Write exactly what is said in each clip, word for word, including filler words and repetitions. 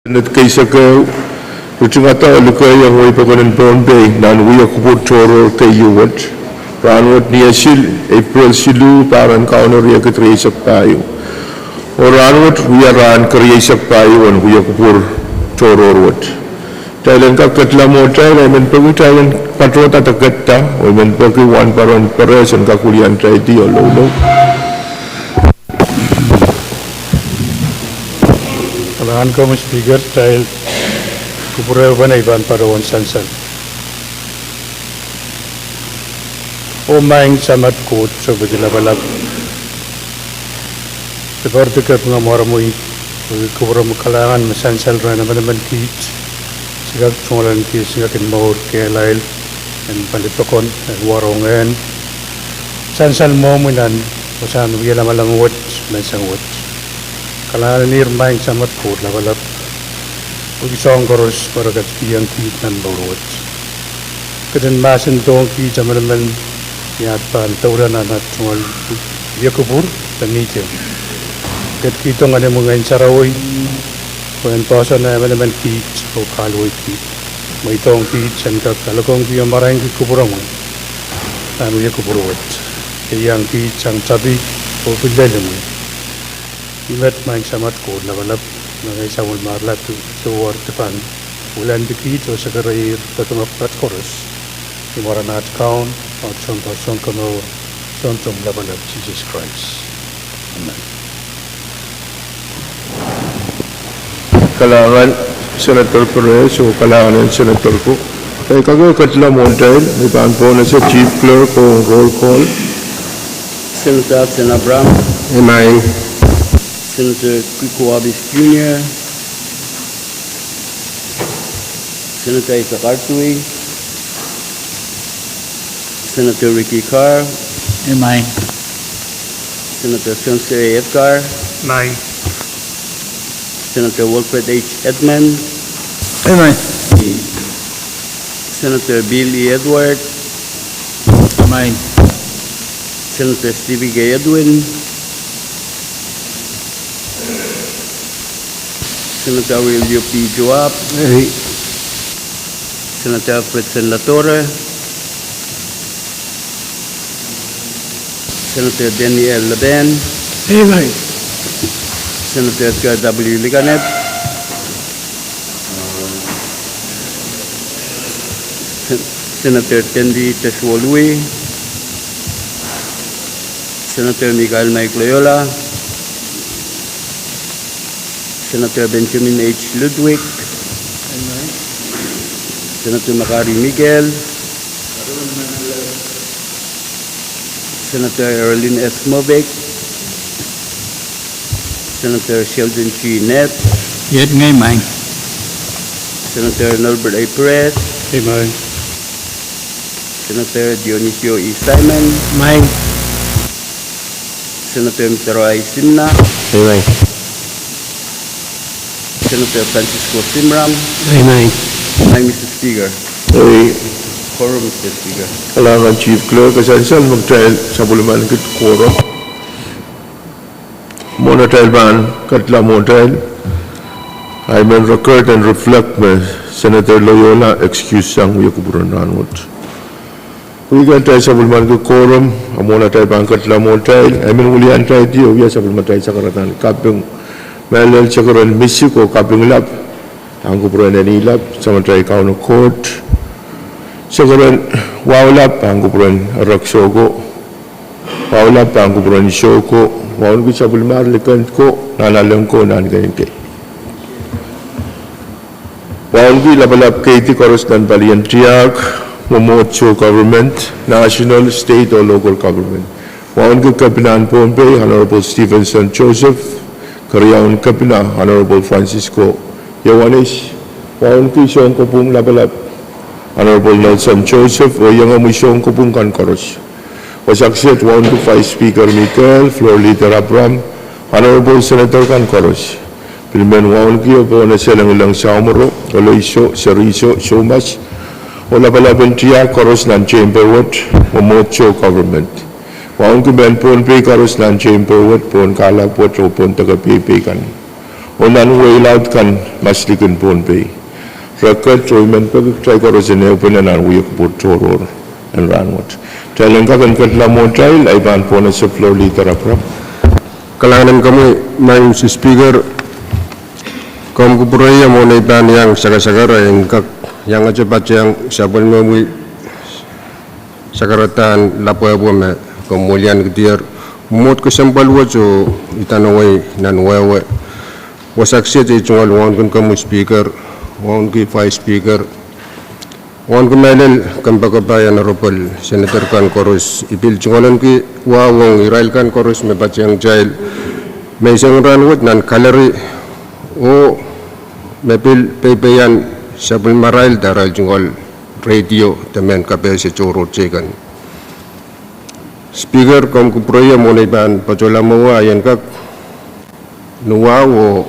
Senet keisekeu, ritingada oh likeiong wehi pokon en Pohnpei nan wia kupwur tohrohr keieu wet. Rahnwet ni Esil, Epril siluh, pahran Kauno riekid rieisek pahieu. Oh rahnwet wia rahn kerieisek pahieu en wia kupwur tohrohr wet. Kitail en kak ketla mwohtail, I men peki kitail en patohda de ketta, oh I men peki wahnpoaron Perez en kak wiliandi oh loulou. Kalahngan komwi Speaker, kitail kupwure pene I pahn patohwan sansal. Oh Maing Samat Koht, Sounpei Lapalap, se poaridi kapinga mwaromwi, oh kupwuromwi kalahngan me sansal rehn emenemen kiht, se kak tungoalenki, se kak kin mour kehlail, en pali pokon, en warohng ehn sansal mwohmwi nan wasahn wia lamalam wet, menseng wet. Kalahngan en ihr Maing Samat Koht Lapalap, pwehki soahng koaros me re ketikihong kiht nan mour wet. Ketin mahsendohng kiht emenemen ni at pahn doula nan at tungoal wia kupwur de mihte. Ketikihdohng Ngehnomwi Ngehn Sarawi pwe en poahsoane emenemen kiht oh kahluwa kiht. Mweidohng kiht en kak kalokongki oh marainki kupwuromwi nan wia kupwur wet. Ieiang kiht sang tapi oh pil lel imwi. Met Maing Samat Koht Lapalap, me ngehi sapwellimarail lap, sohte pahn wilahneki kiht oh sekereier doadoahk pwukat koaros. Ni mwaren at Kaun, oh Sounkomour, Sounkomour, Sountomw Lapalap Sises Krais. Amen. Kalahngan Senator Perez oh kalahngan en Senator ko. Kitail kak ketla mwohtail, me pahn pwonese Chief Clerk oh roll call. Senator Sen Abraham. Amen. Senator Quick Hoabes Junior. Senator Isaac Artui. Senator Ricky Carl. Amen. Senator Spencer A. Edgar. Amen. Senator Wilfred H. Edmund. Amen. Senator Bill E. Edward. Amen. Senator Stevie K. Edwin. Senator Aurelio P. Joab. Aye. Senator Alfred Sen Latore. Senator Daniel Leben. Aye. Senator Edgar W. Likanep. Sen-, Senator Tendi Teswolwi. Senator Michael Mike Loyola. Senator Benjamin H. Ludwig. Amen. Senator Makari Miguel. Senator Erlin S. Moffitt. Senator Sheldon G. Nett. Iet ngehi, Maing. Senator Norbert A. Perez. Amen. Senator Dionisio E. Simon. Maing. Senator Mitaro I. Simna. Amen. Senator Francisco Simram. Amen. Aye, Mister Speaker. Aye. Quorum, Mister Speaker. Kalahngan Chief Clerk, e sansal me kitail sapwellimaniki quorum. Mwohn atail pahn ketla mwohtail, I men record and reflect me Senator Loyola excuse sang wia kupwur en rahnwet. Pwehki atail sapwellimaniki quorum, a mwohn atail pahn ketla mwohtail, I men wiliandi oh wia sapwellimatail sakaradahn kaping. Mehlel sekeren Misik oh kaping lap, ahn kupwuren Eni lap, Samatail Kauno Koht. Sekeren Wahu lap, ahn kupwuren Erekiso ko. Wahu lap, ahn kupwuren Iso ko. Wauneki sapwellimar liken ko, nan alen ko, nan kein kei. Wauneki lapalap keidi koaros nan palien tiahk, mwomwohdiso government, national, state oh local government. Wauneki Kepina en Pohnpei, Honorable Stevenson Joseph, keriaun Kepina, Honorable Francisco Ioanis. Wauneki sounkopwung lapalap, Honorable Nelson Joseph, oh iengomwi sounkopwung kan koaros. Wasa kiset wauneki Vice Speaker Mikel, Floor Leader Abraham, Honorable Senator kan koaros. Pil men wauneki oh pohnese Lengileng Samworo, Oloiso, Seriso, Soumas, oh lapalap en tiahk koaros nan chamber wet, mwomwohdiso government. Wauneki mehn Pohnpei koaros nan chamber wet, pohn kahlap wet oh pohn deke peipei kan. Oh nan wehi laud kan maslikin Pohnpei. Re ket oh I men peki kitail koaros en ehupene nan wia kupwur tohrohr en rahnwet. Kitail en kak en ketla mwohtail, ahi pahn pohnese Floor Leader Abraham. Kalahngan en komwi, Madam Speaker, komw kupwure ie mwohn ei pahn iang sakasakara en kak iangete patehng sapwellimomwi sakaradahn lapwehpwe me komw weliankihdier. Mwomwohd kesempwal wet oh idanohng ei nan wehwe. Wasa kiset ei tungoal wauneki komwi Speaker, wauneki Vice Speaker, wauneki mehlel kompoakepahi Honorable Senator kan koaros. I pil tungoalenki wahu ong irail kan koaros me patehng kitail menseng rahnwet nan gallery oh me pil peipeian sapwellimarail de arail tungoal radio de mehn kapehse tohrohr teikan. Speaker, komw kupwure ie mwohn ei pahn patohla mwowe, I en kak ni wahu oh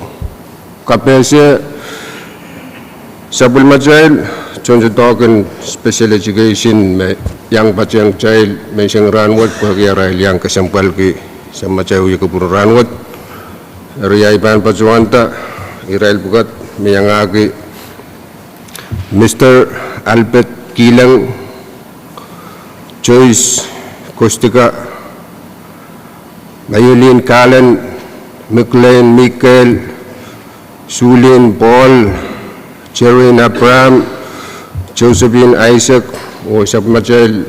kapehse sapwellimatail tohndoadoahk en special education me iang patehng kitail menseng rahnwet pwehki arail iang kesempwalki sapwellimatail wia kupwur rahnwet. Eri ahi pahn patohwanda irail pwukat me iangahki Mister Albert Kilang, Joyce Kostika, Mayolin Kalen, McLean Michael, Sulin Paul, Jerin Abraham, Josephine Isaac, oh sapwellimatail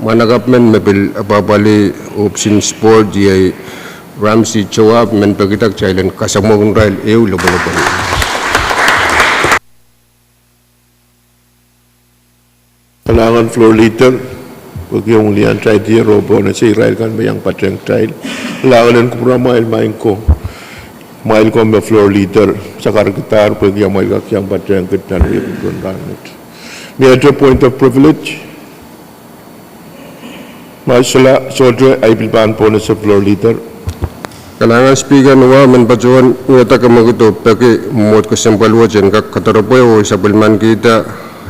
mwahnakapw men me pil apwapwalih ohpis en sport, iei Ramsey Joab, men pekida kitail en kasamwohkin irail ehu lopwolopwol. Kalahngan Floor Leader, pwehki omw welian kitail dier oh pohnese irail kan me iang patehng kitail. Kalahngan en kupwuramwail maing ko, amwail ko me Floor Leader sakarkidahr pwehki amwail kak iang patehng kitail nan wia kupwur en rahnwet. Mie ete point of privilege? Maisala, sohte, ahi pil pahn pohnese Floor Leader. Kalahngan Speaker, ni wahu men patohwan wiahda kamwekid oh peki mwomwohd kesempwal wet en kak kadaropwe oh sapwellimanikihda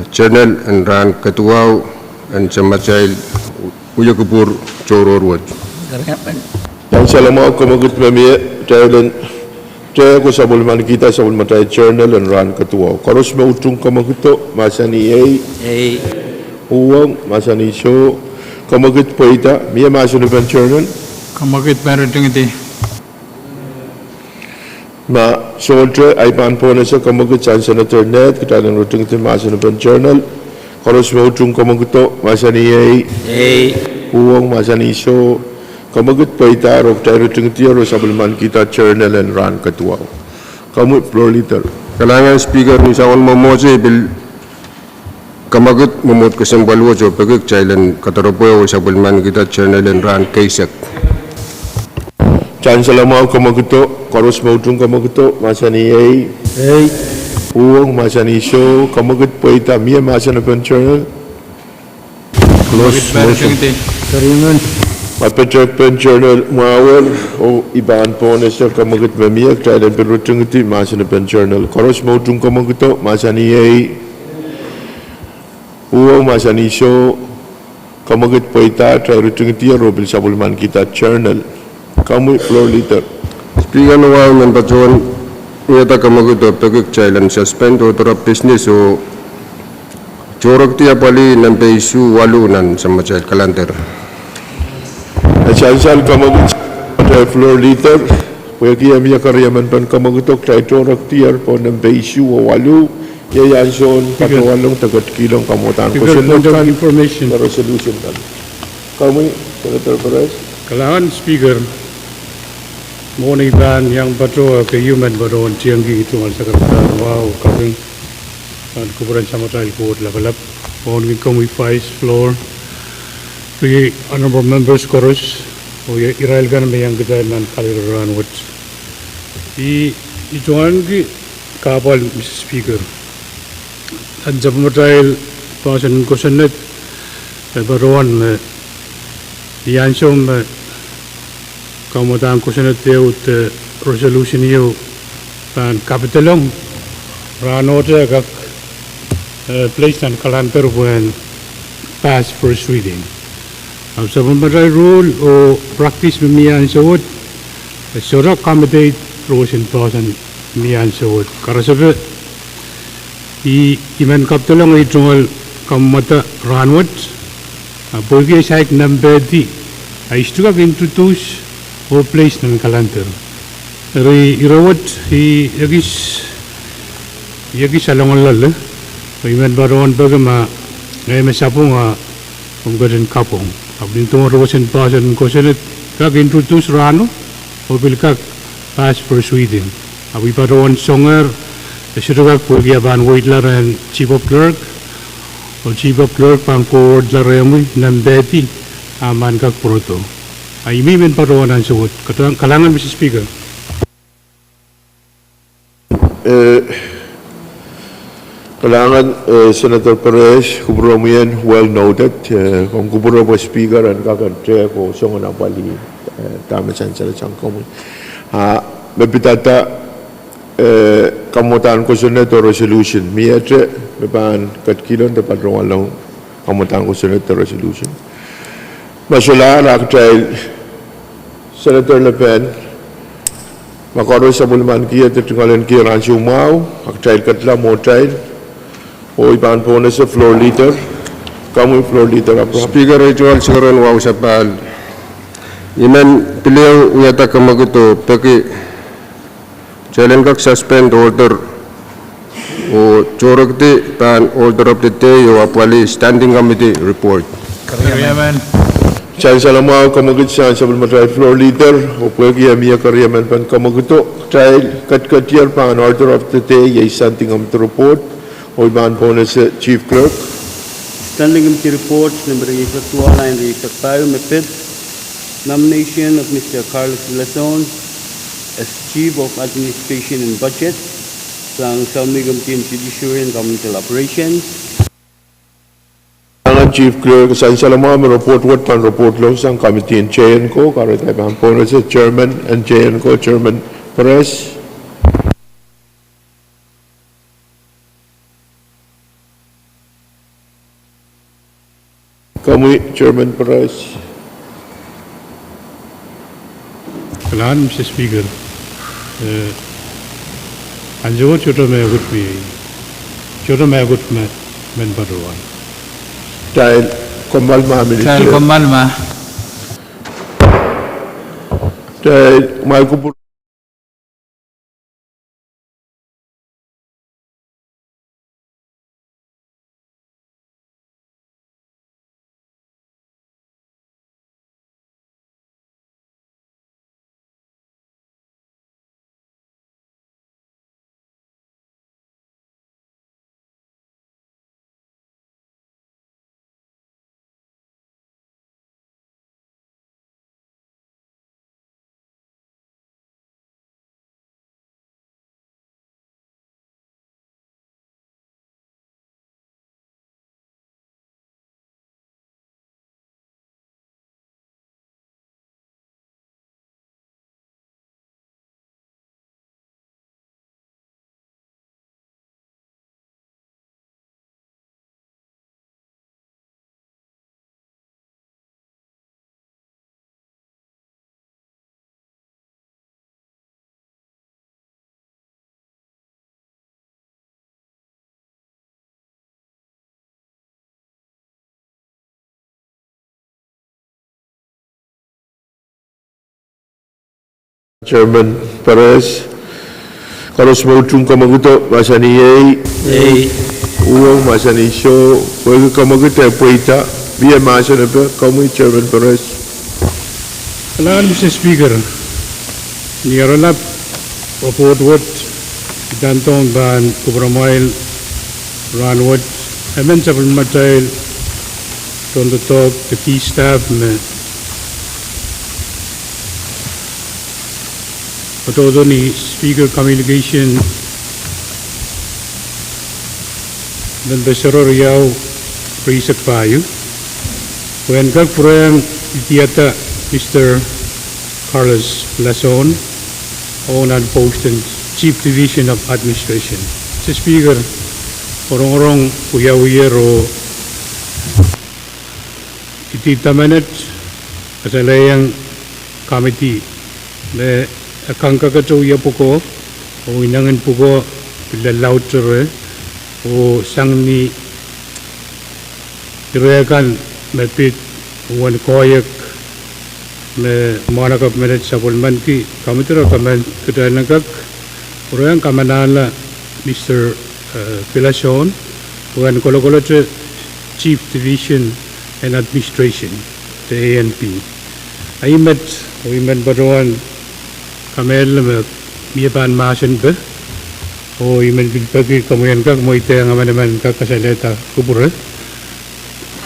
journal en rahn kadiwahu en sapwellimatail wia kupwur tohrohr wet. Nan salemwahu kamwekid me mie, kitail en tehk oh sapwellimanikihda sapwellimatail journal en rahn kadiwahu. Koaros me utung kamwekido, mahsanih ei. Uhwong, mahsanih soh. Kamwekid pweida, mie mahsanipen journal? Kamwekid pahn ritingidi. Ma sohte, ahi pahn pohnese kamwekid sang Senator Ned, kitail en ritingidi mahsanipen journal. Koaros me utung kamwekido, mahsanih ei. Uhwong, mahsanih soh. Kamwekid pweidahr oh kitail ritingidier oh sapwellimanikihda journal en rahn kadiwahu. Komwi Floor Leader. Kalahngan Speaker, ni soangen mwomwohdiso I pil kamwekid mwomwohd kesempwal wet oh peki kitail en kadaropwe oh sapwellimanikihda journal en rahn keisek. Sang salemwahu kamwekido, koaros me utung kamwekido, mahsanih ei. Uhwong, mahsanih soh. Kamwekid pweida, mie mahsanipen journal? Ma petehkpen journal mwahuier, oh I pahn pohnese kamwekid me mie, kitail en pil ritingidi mahsanipen journal. Koaros me utung kamwekido, mahsanih ei. Uhwong, mahsanih soh. Kamwekid pweida, kitail ritingidier oh pil sapwellimanikihda journal. Komwi Floor Leader. Speaker, ni wahu men patohwan wiahda kamwekid oh peki kitail en suspend order of business oh tohrekidi apwalih nempe isuh waluh nan sapwellimatail calendar. E sansal kamwekid, Floor Leader, pwehki e mie keriemen pahn kamwekido, kitail tohrekdier pohn nempe isuh oh waluh, iei ansoun patohwalong de ketikihong kamwadahn kosonned kan, resolution kan. Komwi Senator Perez. Kalahngan Speaker, mwohn ei pahn iang patohwan keieu men patohwan tiengki tungoal sakaradahn wahu kaping nan kupwuren Samatail Koht Lapalap, mwohnki komwi Vice, Floor, ri honorable members koaros, oh irail kan me iang kitail nan gallery rahnwet. I, I tungoalki kahpwal, Mister Speaker. Nan sapwellimatail poahsoan en kosonned, e patohwan me I ansou me kamwadahn kosonned ehu de resolution ieu pahn kapidolong, rahnohte kak, eh, place nan calendar pwehn pass first reading. Ahpw sapwellimatail rule oh practice me mie ansou wet, e sohte accommodate roson poahsoan Ni ansou wet karasepe, I, I men kapedolong ei tungoal kamwomwada rahnwet, a pwehki e saik nempehdi, a I sohte kak introduce oh place nan calendar. Eri ire wet I ekis, I ekis salongala loale, I men patohwan peki ma ngehi me sapwung a omw ketin kapwung. Ahpw nin duwen roson poahsoan en kosonned, kak introduce rahno, oh pil kak pass first reading. Ahpw I patohwan songehr, e sohte kak pwehki e pahn weidla rehn Chief of Clerk, oh Chief of Clerk pahn kohwordla rehmwi nempehdi, a men kak pwurodo. A I men patohwan ansou wet. Kalahngan, Mister Speaker. Eh, kalahngan, eh, Senator Perez, kupwuromwi en well noted, eh, komw kupwure pwe Speaker en kak en tehk oh soangen apwalih, eh, dahme sansal sang komwi. A, me pidada, eh, kamwomwadahn kosonned oh resolution. Miehte me pahn ketikihdo de patohwanlong kamwomwadahn kosonned de resolution. Ma solahr a kitail Senator Lepen, ma koaros sapwellimaniki de tungoal en kihong ansou mwahu, a kitail ketla mwohtail, oh I pahn pohnese Floor Leader, komwi Floor Leader Abraham. Speaker, ei tungoal singeren wahu sapahl, I men pil wiahda kamwekid oh peki kitail en kak suspend order oh tohrekdi pahn order of the day oh apwalih standing committee report. Sansal mwahu kamwekid sang sapwellimatail Floor Leader, oh pwehki e mie keriemen pahn kamwekido, kitail ketiketier pahn order of the day iei standing committee report, oh I pahn pohnese Chief Clerk. Standing Committee Report, nempe rieisek duwau, lain rieisek pahieu, me pid: Nomination of Mister Carlos Lason as Chief of Administration and Budget sang Sounmei Committee on Judiciary and Governmental Operations. Kalahngan Chief Clerk, sansal mwahu me report wet pahn reportlong sang Committee en J and Co, kahrehda I pahn pohnese Chairman en J and Co, Chairman Perez. Komwi Chairman Perez. Kalahngan Mister Speaker. Eh, ansou wet sohte mehkot me, sohte mehkot me, men patohwan. Kitail kommoal ma, Minister. Kitail kommoal ma. Kitail mwail kupwur Chairman Perez, koaros me utung kamwekido, mahsanih iei, uwong mahsanih soh, pwehki kamwekid e pweida, mie mahsen epe, komwi Chairman Perez. Kalahngan Mister Speaker, ni oaralap report wet, I pahn kupwuramwail rahnwet, emen sapwellimatail tohndoadoahk de key staff me kohdohdo ni Speaker communication nempe soareriau rieisek pahieu, pwehn kak pwurehng idiada Mister Carlos Lason oh nan post en Chief Division of Administration. Mister Speaker, rongorong wiawiher oh idida menet, kasalehiong committee me e kangkakete wia pwukoa, Oh inengin pwuko pil laudere, oh sang ni ire kan me pid uwen koahiek me mwahnakapw menet sapwellimaniki, komidi recommend kitail en kak pwurehng kamanahla Mister, eh, Pilason pwehn kolokolete Chief Division en Administration de A N P. Ahi met, oh I men patohwan kamehlele me mie pahn mahsenpe, oh I men pil peki komwi en kak mweidehng emenemen kak kasalehda kupwure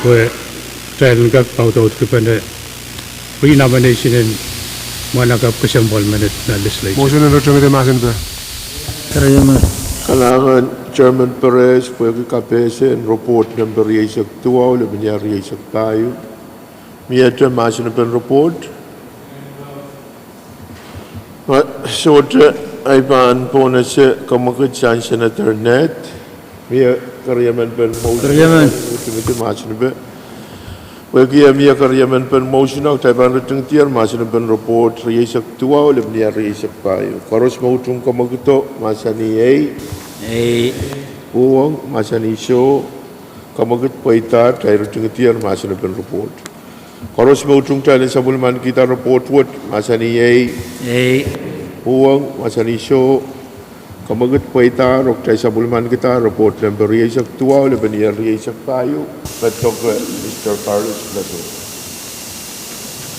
pwe kitail en kak audaudkipene renomination en mwahnakapw kesempwal menet nan legislature. Motion en rotongete mahsenpe. Kalahngan Chairman Perez pwehki kapehse en report nempe rieisek duwau, lepin ier rieisek pahieu. Miehte mahsenepen report? Ma sohte, ahi pahn pwonese kamwekid sang Senator Ned. Mie keriemen pen motion? Keriemen. Timothy mahsenepe. Pwehki mie keriemen pen motion, kitail pahn ritingdier mahsenepen report rieisek duwau, lepin ier rieisek pahieu. Koaros me utung kamwekido, mahsanih ei. Ei. Uhwong, mahsanih soh. Kamwekid pweidahr, kitail ritingdier mahsenepen report. Koaros me utung kitail en sapwellimanikihda report wet, mahsanih ei. Ei. Uhwong, mahsanih soh. Kamwekid pweidahr, oh kitail sapwellimanikihda report nempe rieisek duwau, lepin ier rieisek pahieu. Patohwan Mister Carlos Plato.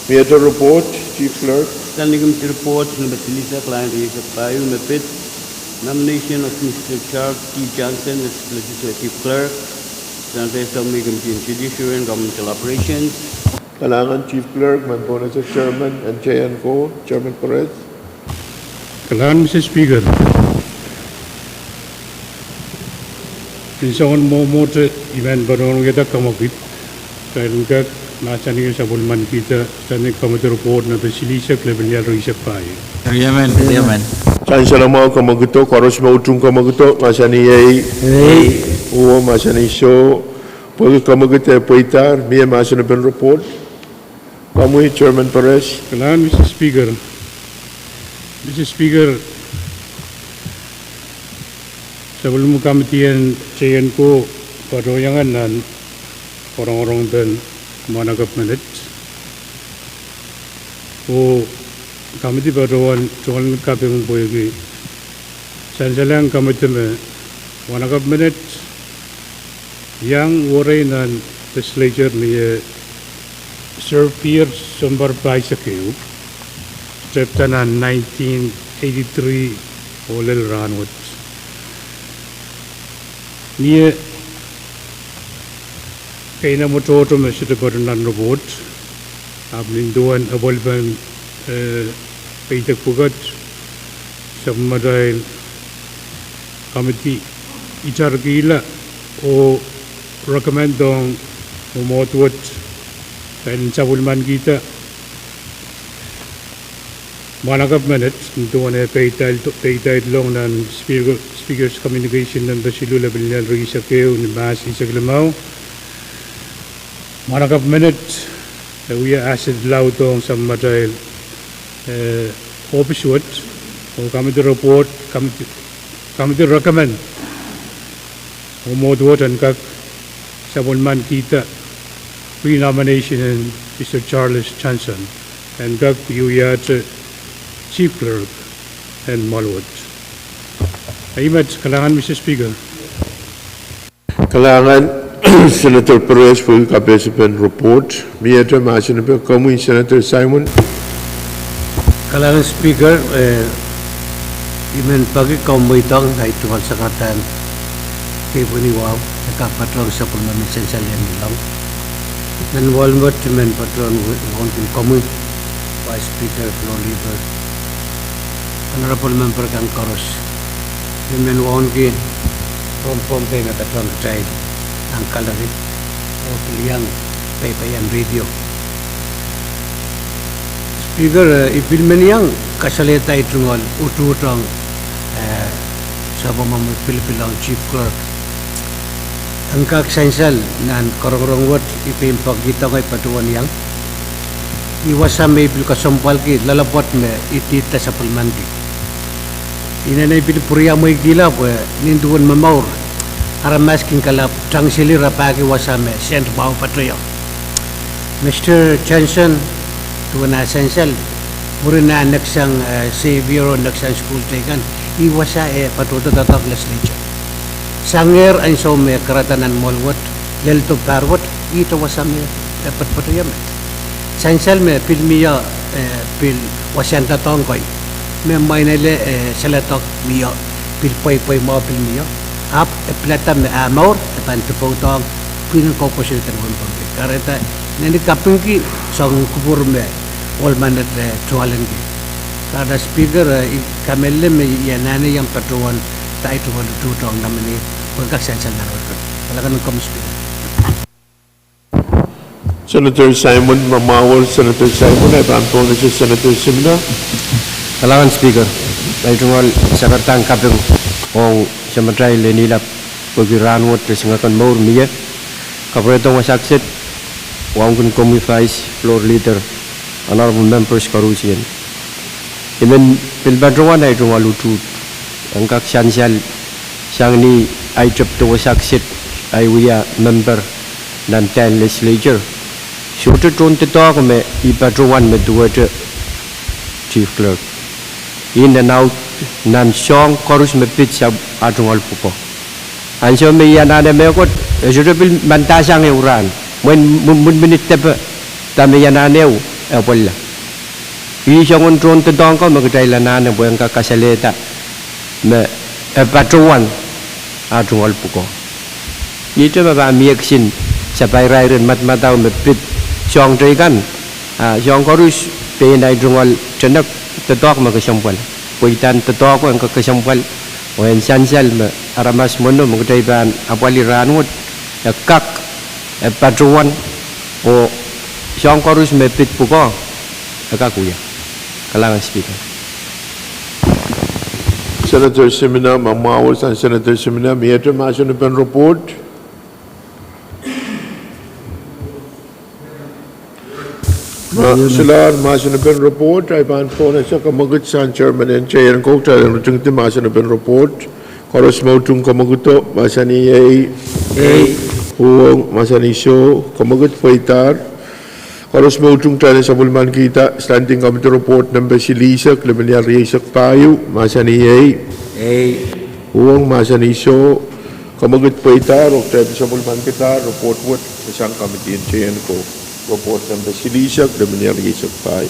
Miehte report, Chief Clerk? Standing Committee report nempe silihsek, kalahngan rieisek pahieu, me pid nomination of Mister Charles T. Johnson as Legislative Clerk, Senator Assembly Committee on Judiciary and Governmental Operations. Kalahngan Chief Clerk, men pwonese Chairman en J N ko, Chairman Perez. Kalahngan Mister Speaker. Ni soangen mwomwohte I men patohwan wiahda kamwekid, kitail en kak mahsanih sapwellimanikihda Standing Committee report nempe silihsek, lepin ier rieisek pahieu. Keriemen, keriemen. Sansal mwahu kamwekido, koaros me utung kamwekido, mahsanih ei. Ei. Uhwong, mahsanih soh. Pwehki kamwekid e pweidahr, mie mahsenepen report. Komwi, Chairman Perez. Kalahngan Mister Speaker. Mister Speaker, sapwellime kamidi en J N ko patohiong nan rongorong pen mwahnakapw menet. Oh kamidi patohwan tungoal en kaping pwehki sansalehng kamidi me mwahnakapw menet iang werei nan legislature ni eh serve-ier sounpar pahisek ehu, tepda nan nineteen eighty-three oh lel rahnwet. Ni eh keina me tohto me sohte patohwan nan report, ahpw nin duwen apwalipen, eh, eidek pwukat, sapwellimatail kamidi itarkihla oh recommend ong mwomwohd wet kitail en sapwellimanikihda mwahnakapw menet, nin duwen eh peidahil, peidahiledong nan Speaker, Speaker's Communication nempe siluh, lepin lel rieisek ehu, ni Mahs eisek limau. Mwahnakapw menet e wia asset laud ong sapwellimatail, eh, ohpis wet, oh kamidi report, kamidi, kamidi recommend mwomwohd wet en kak sapwellimanikihda renomination en Mister Charles Johnson en kak wiahte Chief Clerk en mwoal wet. Ahi met, kalahngan Mister Speaker. Kalahngan Senator Perez pwehki kapehsepen report. Miehte mahsenepe? Komwi, Senator Simon. Kalahngan Speaker, eh, I men peki komw mweidohng ahi tungoal sakaradahn kepwehn wahu e kak patohng sapwellime me sansal iang ilong. Nan wahl wet I men patohwan wauneki komwi, Vice Speaker, Floor Leader, honorable member kan koaros. I men wauneki Pohnpei me patohwan kitail nan gallery oh pil iang peipein radio. Speaker, eh, I pil men iang kasalehda ahi tungoal utuht ong, eh, sapwellime me pilipil ong Chief Clerk en kak sansal nan rongorong wet. I pein poakihda ngehi patohwan iang, ih wasa me I pil kesempwalki loalopwoat me I tihdla sapwellimaniki. Inenen pil pwuriamweikihla pwe nin duwen momour, aramas kin kalap tangseli rapahki wasa me sent mwahu patohwan. Mister Johnson, duwen ah sansal, mwurin ah neksang, eh, Xavier oh neksang sukuhl teikan, ih wasa eh patohdo doadoahk legislature. Sangehr ansou me kahrehda nan mwoahl wet, lel doh pahr wet, ihte wasa me, eh, patopato ia me. Sansal me pil mie, eh, pil wasahn doadoahk kei. Me mwainele, eh, saledoak mie, pil pweipwei mwahu pil mie. Ahpw e pilada me ah mour, e pahn dipoudohng, pwihn en koukosoi kan wen pwongki. Kahrehda, ngehi kapingki, soangen kupwur me, ohl menet, eh, tungoalenki. Kahrehda Speaker, eh, I kamehlele me I anahne iang patohwan, dahme I tungoal utuht ong nominee, pwe kak sansal nan wet. Kalahngan komwi Speaker. Senator Simon, me mwahu, Senator Simon, eh, pahn pwonese Senator Simina. Kalahngan Speaker, I tungoal sakaradahn kaping ong Sematail Lenilap, pwehki rahn wet e singek en mour mie, kapwurehdo wasa kiset, wauneki komwi Vice Floor Leader, Honorable Members koarusie. I men pil patohwan ei tungoal utuht, en kak sansal, sang ni ahi tepda wasa kiset, ahi wia member nan Dal Legislature. Sohte tohndoadoahk me I patohwan me duwehte Chief Clerk. I nan aud nan soahng koaros me pid sang ah tungoal pwukoa. Ansou me I anahne mehkot, e sohte pil mandahsang ehu rahn. Mwein mw-, mwun minit depe, dahme I anahne ehu, e pwalla. Ih soangen tohndoadoahk ko me kitail anahne pwe en kak kasalehda me e patohwan ah tungoal pwukoa. Ihte me pahn mie kisin sapahl irair en madamadau me pid soahng teikan, ah, soahng koaros pein ei tungoal tenek doadoahk me kesempwal. Pweidahn doadoahk ko en kak kesempwal, oh en sansal me aramas mwohno me kitail pahn apwalih rahn wet, e kak, e patohwan, oh soahng koaros me pid pwukoa, e kak wia. Kalahngan Speaker. Senator Simina, me mwahu sang Senator Simina, miehte mahsen en report. Ma solahr mahsen en report, I pahn pwonese kamwekid sang Chairman en Teienko, kitail en ritingdi mahsen en report. Koaros me utung kamwekido, mahsanih iei. Iei. Uhwong, mahsanih soh, kamwekid pweidahr. Koaros me utung kitail en sapwellimanikihda Standing Committee Report nempe silihsek, lepin ial rieisek pahieu, mahsanih iei. Iei. Uhwong, mahsanih soh, kamwekid pweidahr, oh kitail pil sapwellimanikihda report wet sang Committee en Teienko. Report nempe silihsek, lepin ial rieisek pahieu.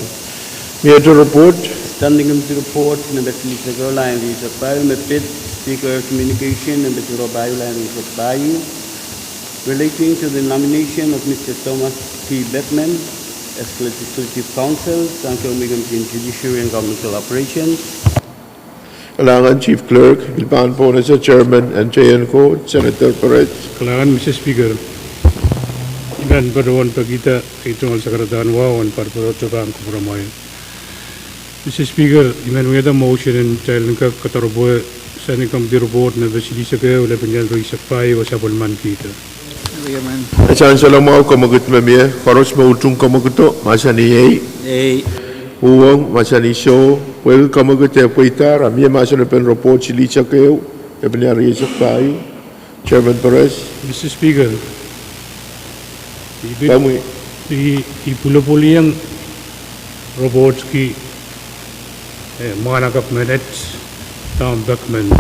Miehte report. Standing Committee Report nempe silihsek, lain rieisek pahieu, me pid Speaker, communication nempe siluh pahieu, lain rieisek pahieu, relating to the nomination of Mister Thomas T. Beckman as Legislative Counsel sang Committee on Judiciary and Governmental Operations. Kalahngan Chief Clerk, I pil pahn pwonese Chairman en Teienko, Senator Perez. Kalahngan Mister Speaker, I men patohwan pekihda ei tungoal sakaradahn wahu en patopato pahn kupwuramwail. Mister Speaker, I men wiahda motion en kitail en kak kadaropwe Standing Committee Report nempe silihsek ehu, lepin ial rieisek pahieu, oh sapwellimanikihda. E sansal mwahu, kamwekid me mie, koaros me utung kamwekido, mahsanih iei. Iei. Uhwong, mahsanih soh, pwel kamwekid eh pweidahr, a mie mahsen en report silihsek ehu, lepin ial rieisek pahieu. Chairman Perez. Mister Speaker, I pil, I, I pwulopwuliong report ki, eh, mwahnakapw menet, Tom Beckman.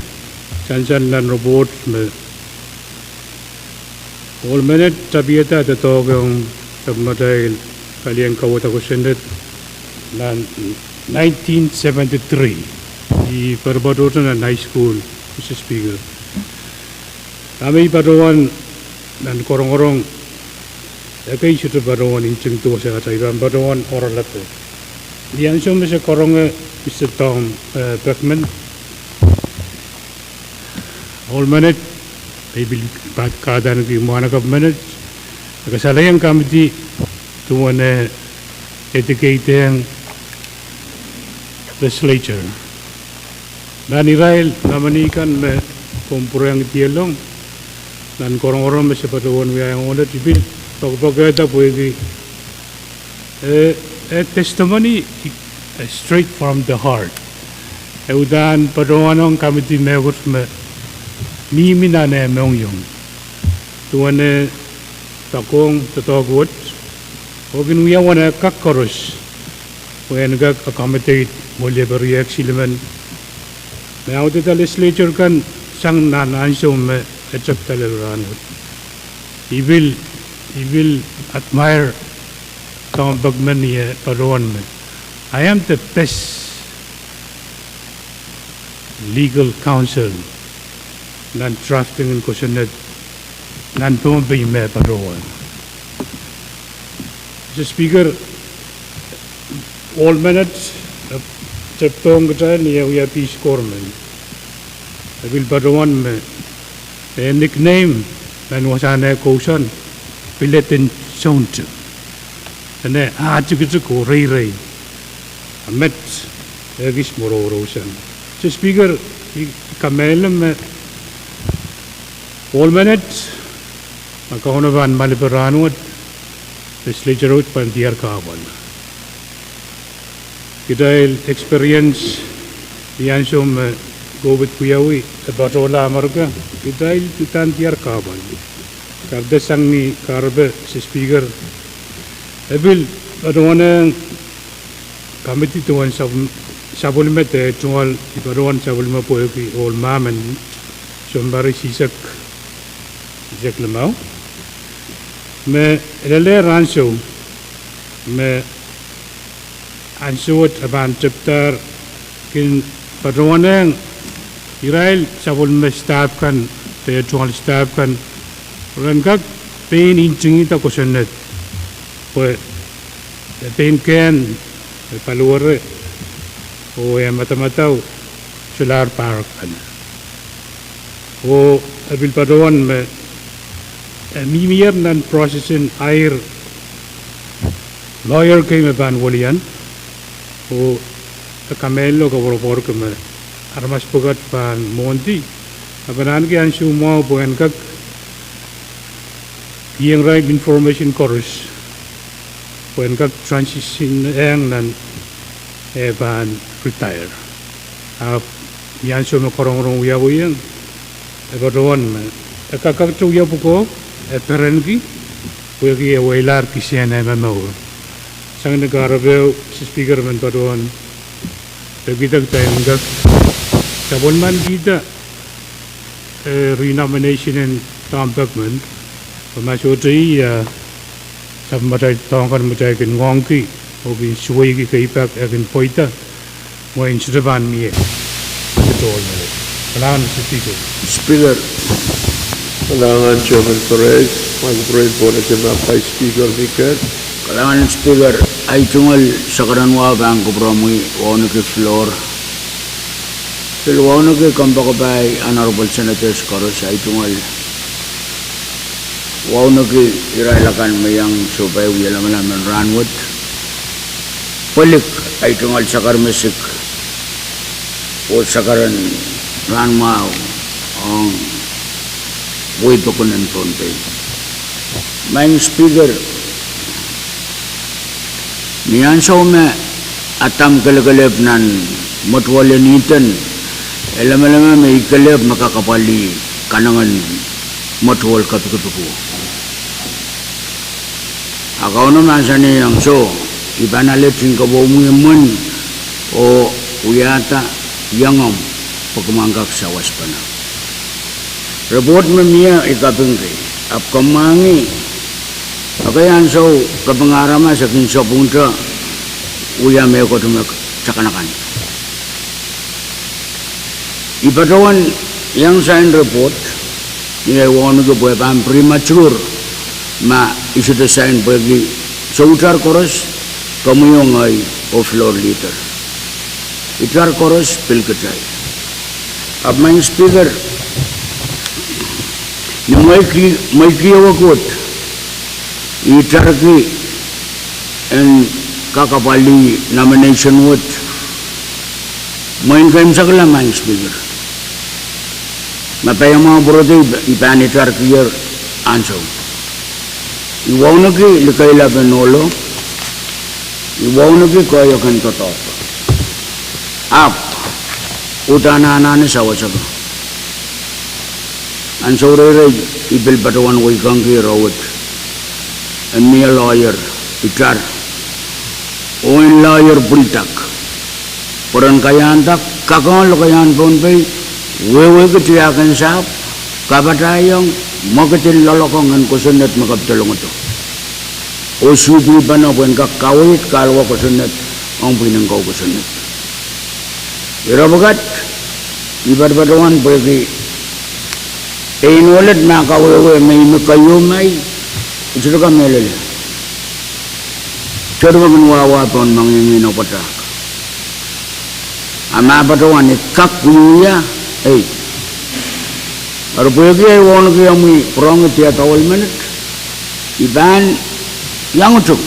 Sansal nan report me ohl menet tapiada doadoahk ong sapwellimatail palien kauwada kosonned nan nineteen seventy-three. I patopato nan high school, Mister Speaker. Dahme I patohwan nan korongorong, ekei sohte patohwan ntingdi wasahte, I pahn patohwan oaralape. Ni ansou me se karonge Mister Tom, eh, Beckman, ohl menet, me I pil pahn kahdaneki mwahnakapw menet, e kasalehiong committee duwen eh dedicate-ong legislature. Nan irail nominee kan me komw pwurehng dialong, nan korongorong me se patohwan wiahiong ohl, I pil poakpoakehda pwehki, eh, eh, testimony, eh, straight from the heart. E uhdahn patohwanohng committee mehkot me mihmi nan eh mohngiong, duwen eh doadoahk wet, oh kin wia uwen eh kak koaros pwe en kak accommodate weliepe riehk silimen me audehda legislature kan sang nan ansou me e tepda lel rahnwet. I pil, I pil admire Tohnpek men, I patohwan me I am the best legal counsel nan drafting en kosonned nan Pohnpei me patohwan. Mister Speaker, ohl menet, eh, tepdohng kitail ni eh wia Peace Corps men, e pil patohwan me eh nickname nan wasahn eh kousoan Pilet en Sounte, dene ah tikitik oh reirei, a met ekis mworourousoan. Mister Speaker, I kamehlele me ohl menet, ma Kauno pahn malipe rahnwet, legislature wet pahn diar kahpwal. Kitail experience ni ansou me COVID wiawi e patohla Amerika, kitail uhdahn diar kahpwal. Kahrehda sang ni kahrepe, Mister Speaker, e pil patohwanehng committee duwen sap-, sapwellime de tungoal, I patohwan sapwellime pwehki ohl mahmah en sounpar isisek, isisek limau, me e lelehr ansou me ansou wet e pahn tepdahr kin patohwanehng irail sapwellime staff kan, de tungoal staff kan, ren kak pein ntingihda kosonned pwe e pein kehn eh paliwere oh eh madamadau solahr pahrek kan. Oh e pil patohwan me e mihmier nan process en hire lawyer kei me pahn welian, oh e kamehlele oh koapworopworki me aramas pwukat pahn mwohndi, ahpw e pahn ahneki ansou mwahu pwe en kak kihong irail information koaros pwe en kak transition ehng nan eh pahn retire. Ahpw ni ansou me korongorong wiawihong, e patohwan me e kak kakete wia pwukoa, e perenki, pwehki e welilahr kisehn eh momour. Sang ni kahrepe, Mister Speaker, men patohwan pekihda kitail en kak sapwellimanikihda eh renomination en Tohnpek men, pwe ma sohte ih, ah, sapwellimatail doadoahk kan me kitail kin ngoangki oh kin suweiki kei pak e kin pweida, mwein sohte pahn mie. Kalahngan, Mister Speaker. Speaker. Kalahngan Chairman Perez, Vice President Bonate, Vice Speaker Miket. Kalahngan Speaker, ahi tungoal sakaradahn wahu pahn kupwuromwi wauneki floor. Pil wauneki kompoakepahi honorable senators koaros, ahi tungoal wauneki irail akan me iang sohpai wia lamalam en rahnwet. Pwelik, ahi tungoal sakaramesik oh sakaradahn rahnmwahu ong wehi pokon en Pohnpei. Maing Speaker, ni ansou me Adam kelekelehpw nan mwetuwel en Ihden, e lemeleme me ih kelehpw me kak apwalih kanengen mwetuwel kepikipiko. A Kauno mahsanihong, soh, I pahn ale tinkapwomwi mwen oh wiahda iengomw pwe kumwa en kak sawaspene. Report me mie I kapingki, ahpw komw mwahngih, ekei ansou kaping aramas e kin sapwungte wia mehkot me takanakan. I patohwan iang sign report, ni ahi wauneki pwe pahn premature ma I sohte sign pwehki soutar koaros, komwi oh ngehi oh floor leader, itar koaros pil kitail. Ahpw Maing Speaker, ni mweiki, mweiki ehu wet, I itarki en kak apwalih nomination wet, mwein keimwsekla, Maing Speaker, ma paiamwahu pwurehdi I pahn itarkier ansou. I wauneki likeilap en ohlo, I wauneki koahiek en doadoahk. Ahpw Uhdahn anahne sawas akan. Ansou reirei I pil patohwan weikengki ire wet en mie lawyer, itar, oh en lawyer pwildak, pwe ren kaiahnda kakohng lokaiahn Pohnpei, wehwehki tiahk en sahpw, kapatahiong mwekid en loalokong en kosonned me kepidolongodo, oh suhpwihpene pwehn kak kaweid kahlua kosonned ong pwihnen kou kosonned. Ire pwukat, I patopatohwan pwehki pein ohled me kawehwe me I men keieu mai, I sohte kamehlele. Sohte me kin wahwa pohn mengihngih oh pwutak. A ma patohwan I kak wiewia, ei, eri pwehki ei wauneki omwi pwurehng diar dawel menet, I pahn iang utung.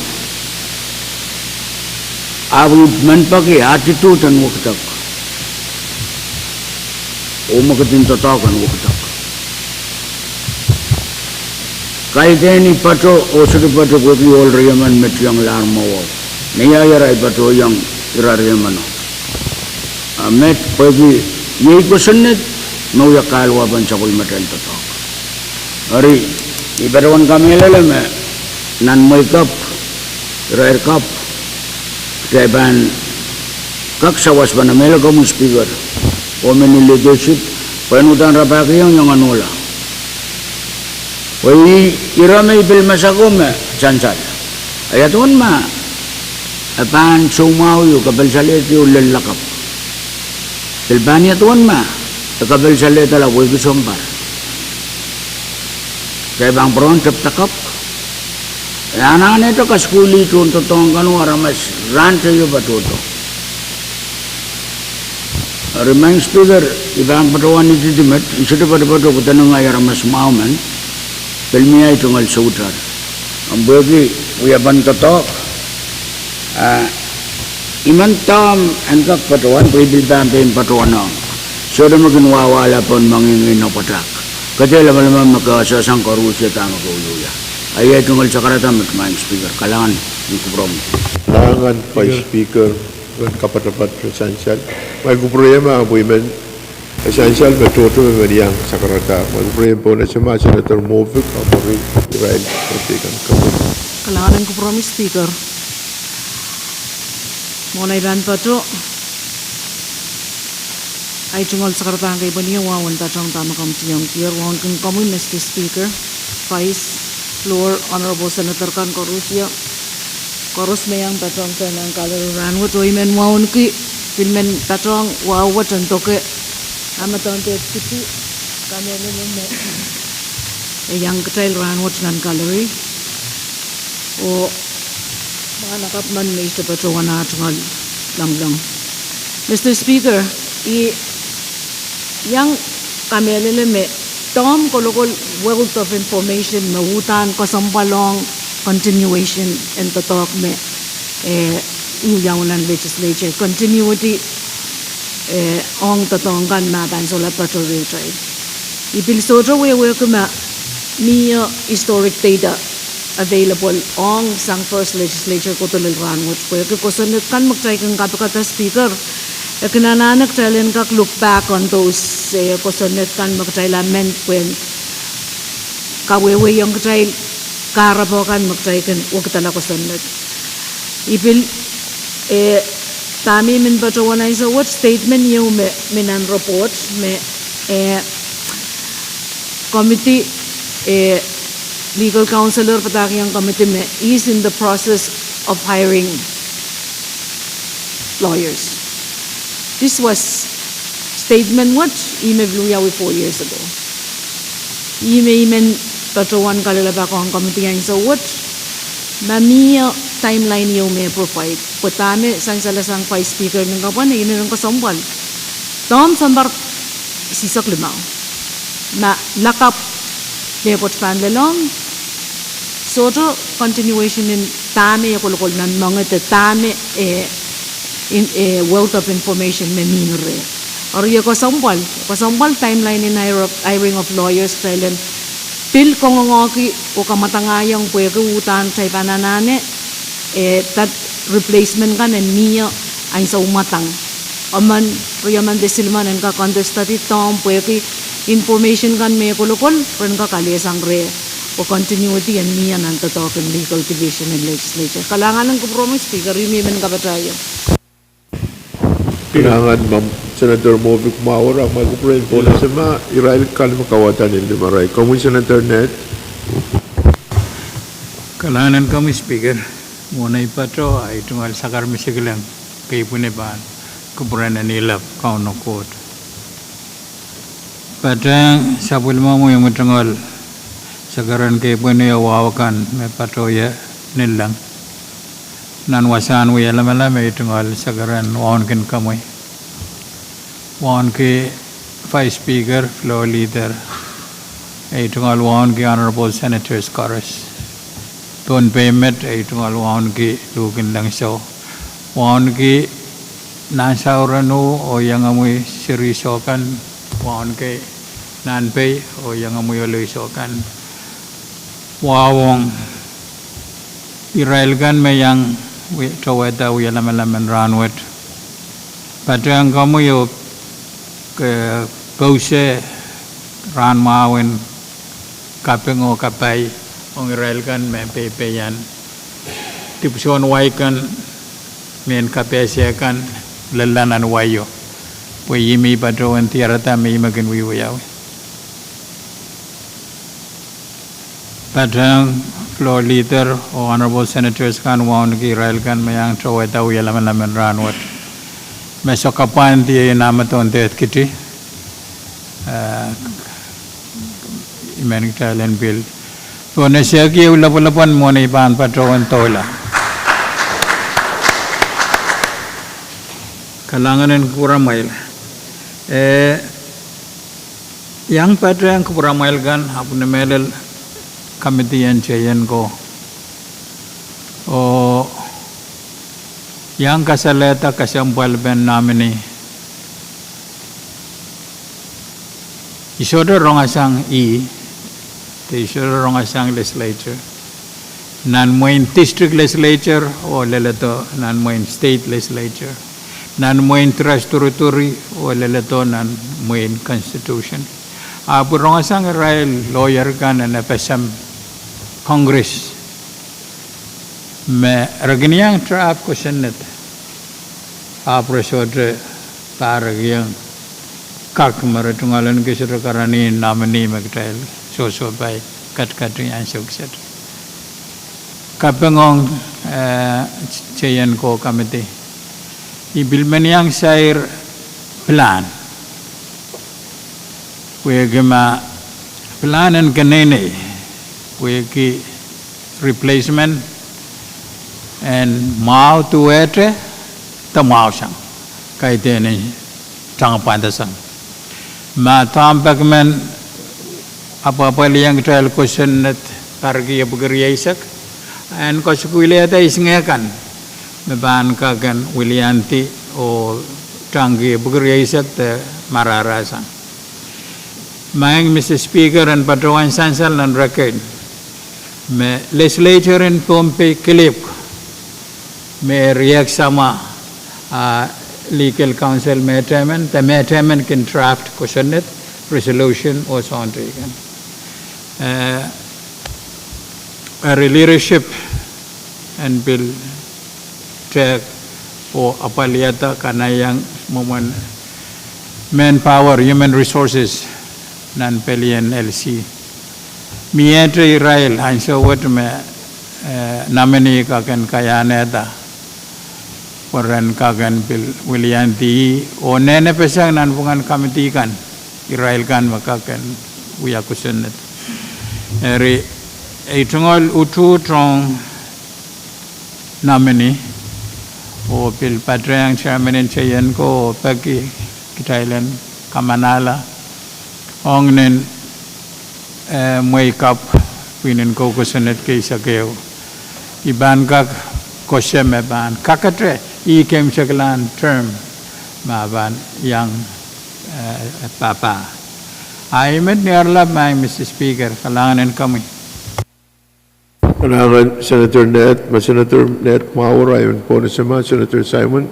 Ahpw I men peki attitude en wekidek, oh mwekid en doadoahk en wekidek. Kaidehn I patoh oh sohte patoh pwehki ohl riemen me tionglahr mwowe, me ieier ahi patohiong ira riemeno. A met pwehki iei kosonned me wia kahlua pohn sapwellimatail doadoahk. Eri I patohwan kamehlele me nan mwehi kapw, irair kapw, kitail pahn kak sawaspene, mehlel komwi Speaker, oh mehn leadership, pwehn uhdahn rapahkiong iang onohla. Pwe ih ire me I pil masak o me sansal. Ia duwen ma e pahn soumwahu ieu, kepilsalehdi ieu lel lakapw? Pil pahn ia duwen ma e kepilsalehdala wehwehki sounpar? Kitail pahn pwurehng tepda kapw? E anahnehte kasukuhlih tohn doadoahk kan oh aramas rahn teio patohdo. Eri Madam Speaker, I pahn patohwan ididi met, I sohte patopato pwuhden ngehi aramas mwahu men, pil mie ahi tungoal soutar. Ahpw pwehki wiepen doadoahk, a I men doahmw en kak patohwan pwe I pil pahn pein patohwanohng. Sohte me kin wahwala pohn mengihngih oh pwutak. Ke dehr lamalam me ke asehsang koaros ia dahme ke wiewia. Ahi tungoal sakarada met Madam Speaker, kalahngan en kupwuromwi. Kalahngan Vice Speaker, ren kapatapat re sansal. Ma I kupwure ma pwe I men, e sansal me tohto me men iang sakarada. Ma I kupwure pohn ese ma Senator Moffitt, ahpw eri irail pwurehng kan kapw. Kalahngan en kupwuromwi Speaker. Mwohn ei pahn patoh, ahi tungoal sakaradahn kei pwehn ie wahu en patohng dahme komw tiongkier. Wauneki komwi Mister Speaker, Vice, floor, Honorable Senator kan koaros ia, koaros me iang patohng nan gallery rahnwet, oh I men wauneki, pil men patohng wahu wet en doke, a me dohn Depit Speaker, kamehlele me e iang kitail rahnwet nan gallery. Oh mwahnakapw men me I sohte patohwan ah tungoal loalloal. Mister Speaker, I iang kamehlele me dahmw kolokol wealth of information me uhdahn kesempwal ong continuation en doadoahk me, eh, I wiawi nan legislature, continuity, eh, ong doadoahk kan me pahn solahr patoh rehtail. I pil sohte wehwehki ma mie historic data available ong sang first legislature kohdo lel rahnwet. Pwehki kosonned kan me kitail kin kapikada Speaker, e kin anahne kitail en kak look back on those, eh, kosonned kan me kitail amend pwehn kawehwehiong kitail kahrepe kan me kitail kin wekidala kosonned. I pil, eh, dahme I men patohwan ansou wet statement ieu me, me nan report me, eh, committee, eh, legal counsel padahkihong committee me is in the process of hiring lawyers. This was statement wet ih me pil wiawi four years ago. Ih me I men patohwan kalelapak ong committee ansou wet, ma mie timeline ieu me provide, pwe dahme sansal sang Vice Speaker men kapwaiada, I men kesempwal dahmw sounpar sisek limau, ma lakapw mehkot pahn lelohng, sohte continuation en dahme e kolokol nan moangehda dahme, eh, in, eh, wealth of information me mihmi reh. Eri e kesempwal, kesempwal timeline en hire of, hiring of lawyers kitail en pil kangoangehki oh kamwadangaiong pwehki uhdahn kitail pahn anahne, eh, that replacement kan en mie ansou mwadang. emen, riemen de silimen en kak contest-edi dahme pwehki information kan me kolokol, ren kak alehsang reh, oh continuity en mie nan doadoahk en legal division en legislature. Kalahngan en kupwuromwi Speaker, I men kapatahiong. Kalahngan, Senator Mofik Mawor, ahmw kupwuren pwohnesema, irail kan me kauwada ni limarail. Komwi Senator Ned. Kalahngan en komwi Speaker, mwohn ei pato ahi tungoal sakar misikilang, kei pwini pahn kupwuren en ilap Kauno Koht. Patehng sapwellimomwi omwi tungoal sakar en kei pwini oh wahu kan me pato ie ni leng. Nan wasahn wie lamalam ei tungoal sakar en wauneki komwi, wauneki Vice Speaker, Floor Leader, ei tungoal wauneki Honorable Senators koaros. Pohnpei met ei tungoal wauneki Luhk en Lensou, wauneki Nansau Renu oh iengomwi series kan, wauneki Nanpei oh iengomwi olweisok kan. Wahu ong irail kan me iang towehda wie lamalam en rahnwet. Patehng komwi oh, eh, pousehla rahn mwahu en kaping oh kapai ong irail kan me peipeian dipwisoun wai kan, mehn kapehse kan, lella nan waio, pwe ih me I patohwan diarada me I men kin wiewiawi. Patehng Floor Leader oh Honorable Senators kan, wauneki irail kan me iang towehda wie lamalam en rahnwet, me sohte kapwaiada ie nan amedohn dehd kiti, eh, I men kitail en pil pohnese kei lopwolopwon mwohn ei pahn patohwan doula. Kalahngan en kupwuramwail. Eh, iang patehng kupwuramwail kan, ahpw ni mehlel committee en J N ko, oh iang kasalehda kesempwalpen nominee. I sohte rongasang ih, de I sohte rongasang legislature, nan mwein district legislature oh leledo nan mwein state legislature, nan mwein dirasturituri oh leledo nan mwein constitution. Ahpw I rongasang irail lawyer kan en FSM, Congress, me re kin iang draft kosonned, ahpw re sohte pahrekiong kak me re tungoal en kis re karanih nominee me kitail sohsohpai ketiket ansou kiset. Kaping ong, eh, J N ko committee, I pil men iang sair plan, pwehki ma plan en keneinei pwehki replacement en mwahu duwehte de mwahu sang, kaidehn en tangapwandasang. Ma dahme pak men apwapwaliong kitail kosonned parki epwiki rieisek, en koasoakoilehda isingeh kan me pahn kak en wiliandi oh tangki epwiki rieisek de mararasang. Maing Mister Speaker, en patohwan sansal nan record me legislature en Pohnpei kilipw me riehk samwa, ah, legal counsel mehtemen, de mehtemen kin draft kosonned, resolution oh soahng teikan. Eh, eri leadership en pil tehk oh apwaliada kanaieng mwomwen manpower, human resources, nan pelien L C. Miehte irail ansou wet me, eh, nominee kak en kaiahnehda pwe ren kak en pil wiliandi oh nene peseng nanpwungen committee kan, irail kan me kak en wia kosonned. Eri, ei tungoal utuht ong nominee, oh pil patehng chairman en J N ko oh peki kitail en kamanahla ong nin, eh, mwehi kapw pwihn en kou kosonned keisek ehu. I pahn kak koasoia me pahn kakete ih keimwseklahn term me pahn iang, eh, pahpa. Ahi met ni aralap, Maing Mister Speaker, kalahngan en komwi. Kalahngan Senator Ned, ma Senator Ned Mawor ahi en pwohnesema, Senator Simon.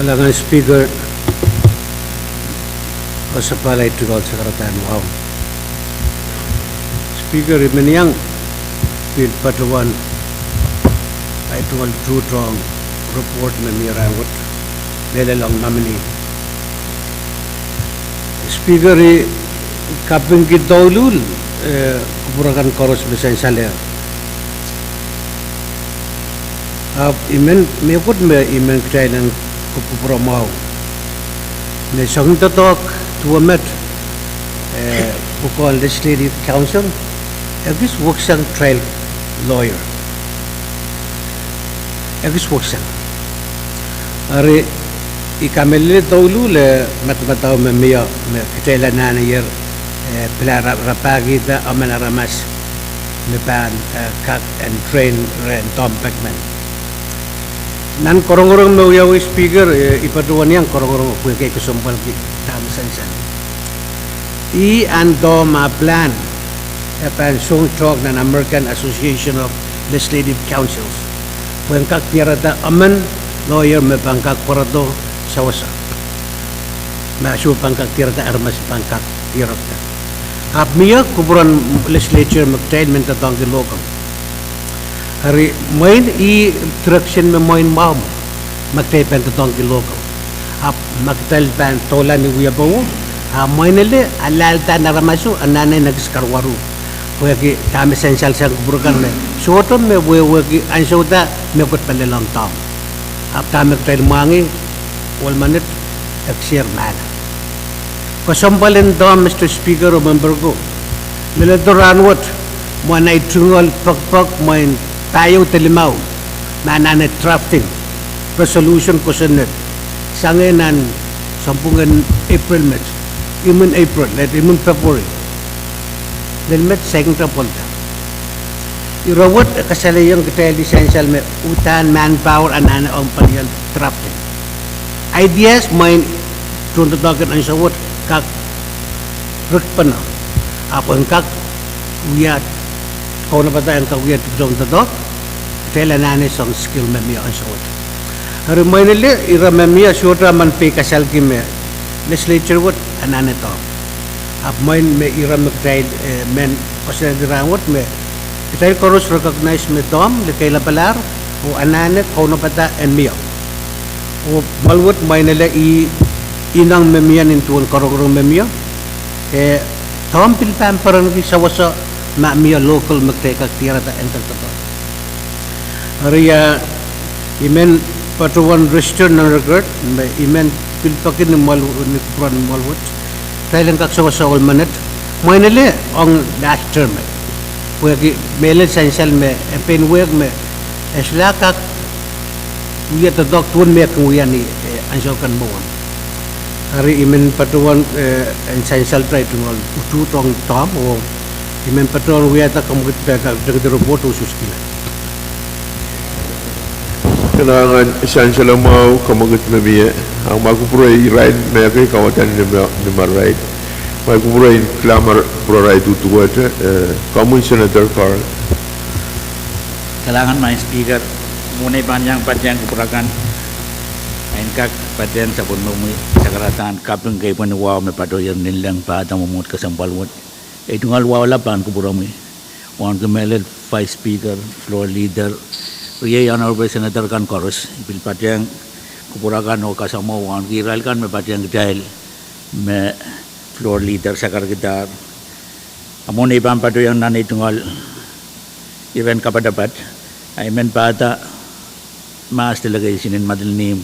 Kalahngan Speaker, koasoandi tungoal sakaradahn wahu. Speaker, I men iang pil patohwan ahi tungoal tuhwong report me mie rahnwet, mehlel ong nominee. Speaker, I kapingki douluhl, eh, kupwur akan koaros me sansalehr. Ahpw I men mehkot me I men kitail en kupwuromwahu me soangen doadoahk duwemed, eh, pwukoahn Legislative Council, ekis weksang trial lawyer. Ekis weksang. Eri I kamehlele douluhl, eh, madamadau me mie, me kitail anahne ier, eh, pil ra-, rapahkihda emen aramas me pahn, eh, kak en train rehn dompekmen. Nan korongorong me wiawi Speaker, eh, I patohwan iang korongorong pwehki kesempwalki dahme sansal. Ih ahn dohm ah pilahn, e pahn song tok nan American Association of Legislative Councils, pwehn kak diarada emen lawyer me pahn kak pwarodo sewese. Ma soh pahn kak diarada, aramas pahn kak diarada. Ahpw mie kupwuren legislature me kitail men doadoahngki local. Eri mwein ih direction me mwein mwahu me kitail pahn doadoahngki local. Ahpw ma kitail pahn doula ni wiepe, a mwein ele alahlda en aramaso anahne en ekis karuwaru. Pwehki dahme sansal sang kupwur akan me sohte me wehwehki ansou da mehkot pahn lelohng dohm. Ahpw dahme kitail mwahngih, ohl menet, ekis ier mahla. Kesempwal en dohm, Mister Speaker oh member ko, leledo rahnwet, mwein ahi tungoal pekpek mwein pahieu de limau, me anahne drafting resolution kosonned, sang nan sounpwong en April met, imwin April, eh, imwin February. Lel met saikinte pwelda. Ire wet e kasalehiong kitail ni sansal me uhdahn manpower anahne ong palien drafting. Ideas mwein tohndoadoahk en ansou wet kak rikpene. Ahpw en kak wia kaunopada, en kak wia dipwisou en doadoahk, kitail anahne soangen skill me mie ansou wet. Eri mwein ele ire me mie sohte emen peikasalki me legislature wet anahne dohm. Ahpw mwein me ire me kitail, eh, men koasoanehdi rahnwet me kitail koaros recognize me dohm likeilapalahr oh anahne kaunopada en mie. Oh mwoahl wet mwein ele ih ineng me mie nin duwen korongorong me mie. Eh, dohm pil pahn perenki sewese ma mie local me kitail kak diarada en kak doadoahk. Eri, eh, I men patohwan register nan record me I men pil peki ni mwoahl, ni kupwuren mwoahl wet, kitail en kak sewese ohl menet, mwein ele ong last term, pwehki mehlel sansal me e pein wehk me e solahr kak wia doadoahk duwen me e kin wia ni, eh, ansou kan mwohn. Eri I men patohwan, eh, en sansalda ahi tungoal utuht ong dohm oh I men patohwan wiahda kamwekid pahn kak ritengdi report oh suskila. Kalahngan, sansal mwahu, kamwekid me mie. Ahpw ma kupwure irail me ekei kauwada ni ma-, ni marail, ma kupwure en kilamwar kupwurarail duduwehte, eh, komwi Senator Carl. Kalahngan maing Speaker, mwohn ei pahn iang patehng kupwur akan, en kak patehng sapwellimomwi sakaradahn kaping kei pwehn wahu me patohier Ninleng Pahda Mwomwohd Kesempwal wet. Ei tungoal wahu lap pahn kupwuromwi, wauneki mehlel Vice Speaker, Floor Leader, riei Honorable Senator kan koaros. I pil patehng kupwur akan oh kasamwo wauneki irail kan me patehng kitail me Floor Leader sakarkidahr. A mwohn ei pahn patohieng nan ei tungoal iren kapadapad, a I men pahda mahs delegation en Madolenihmw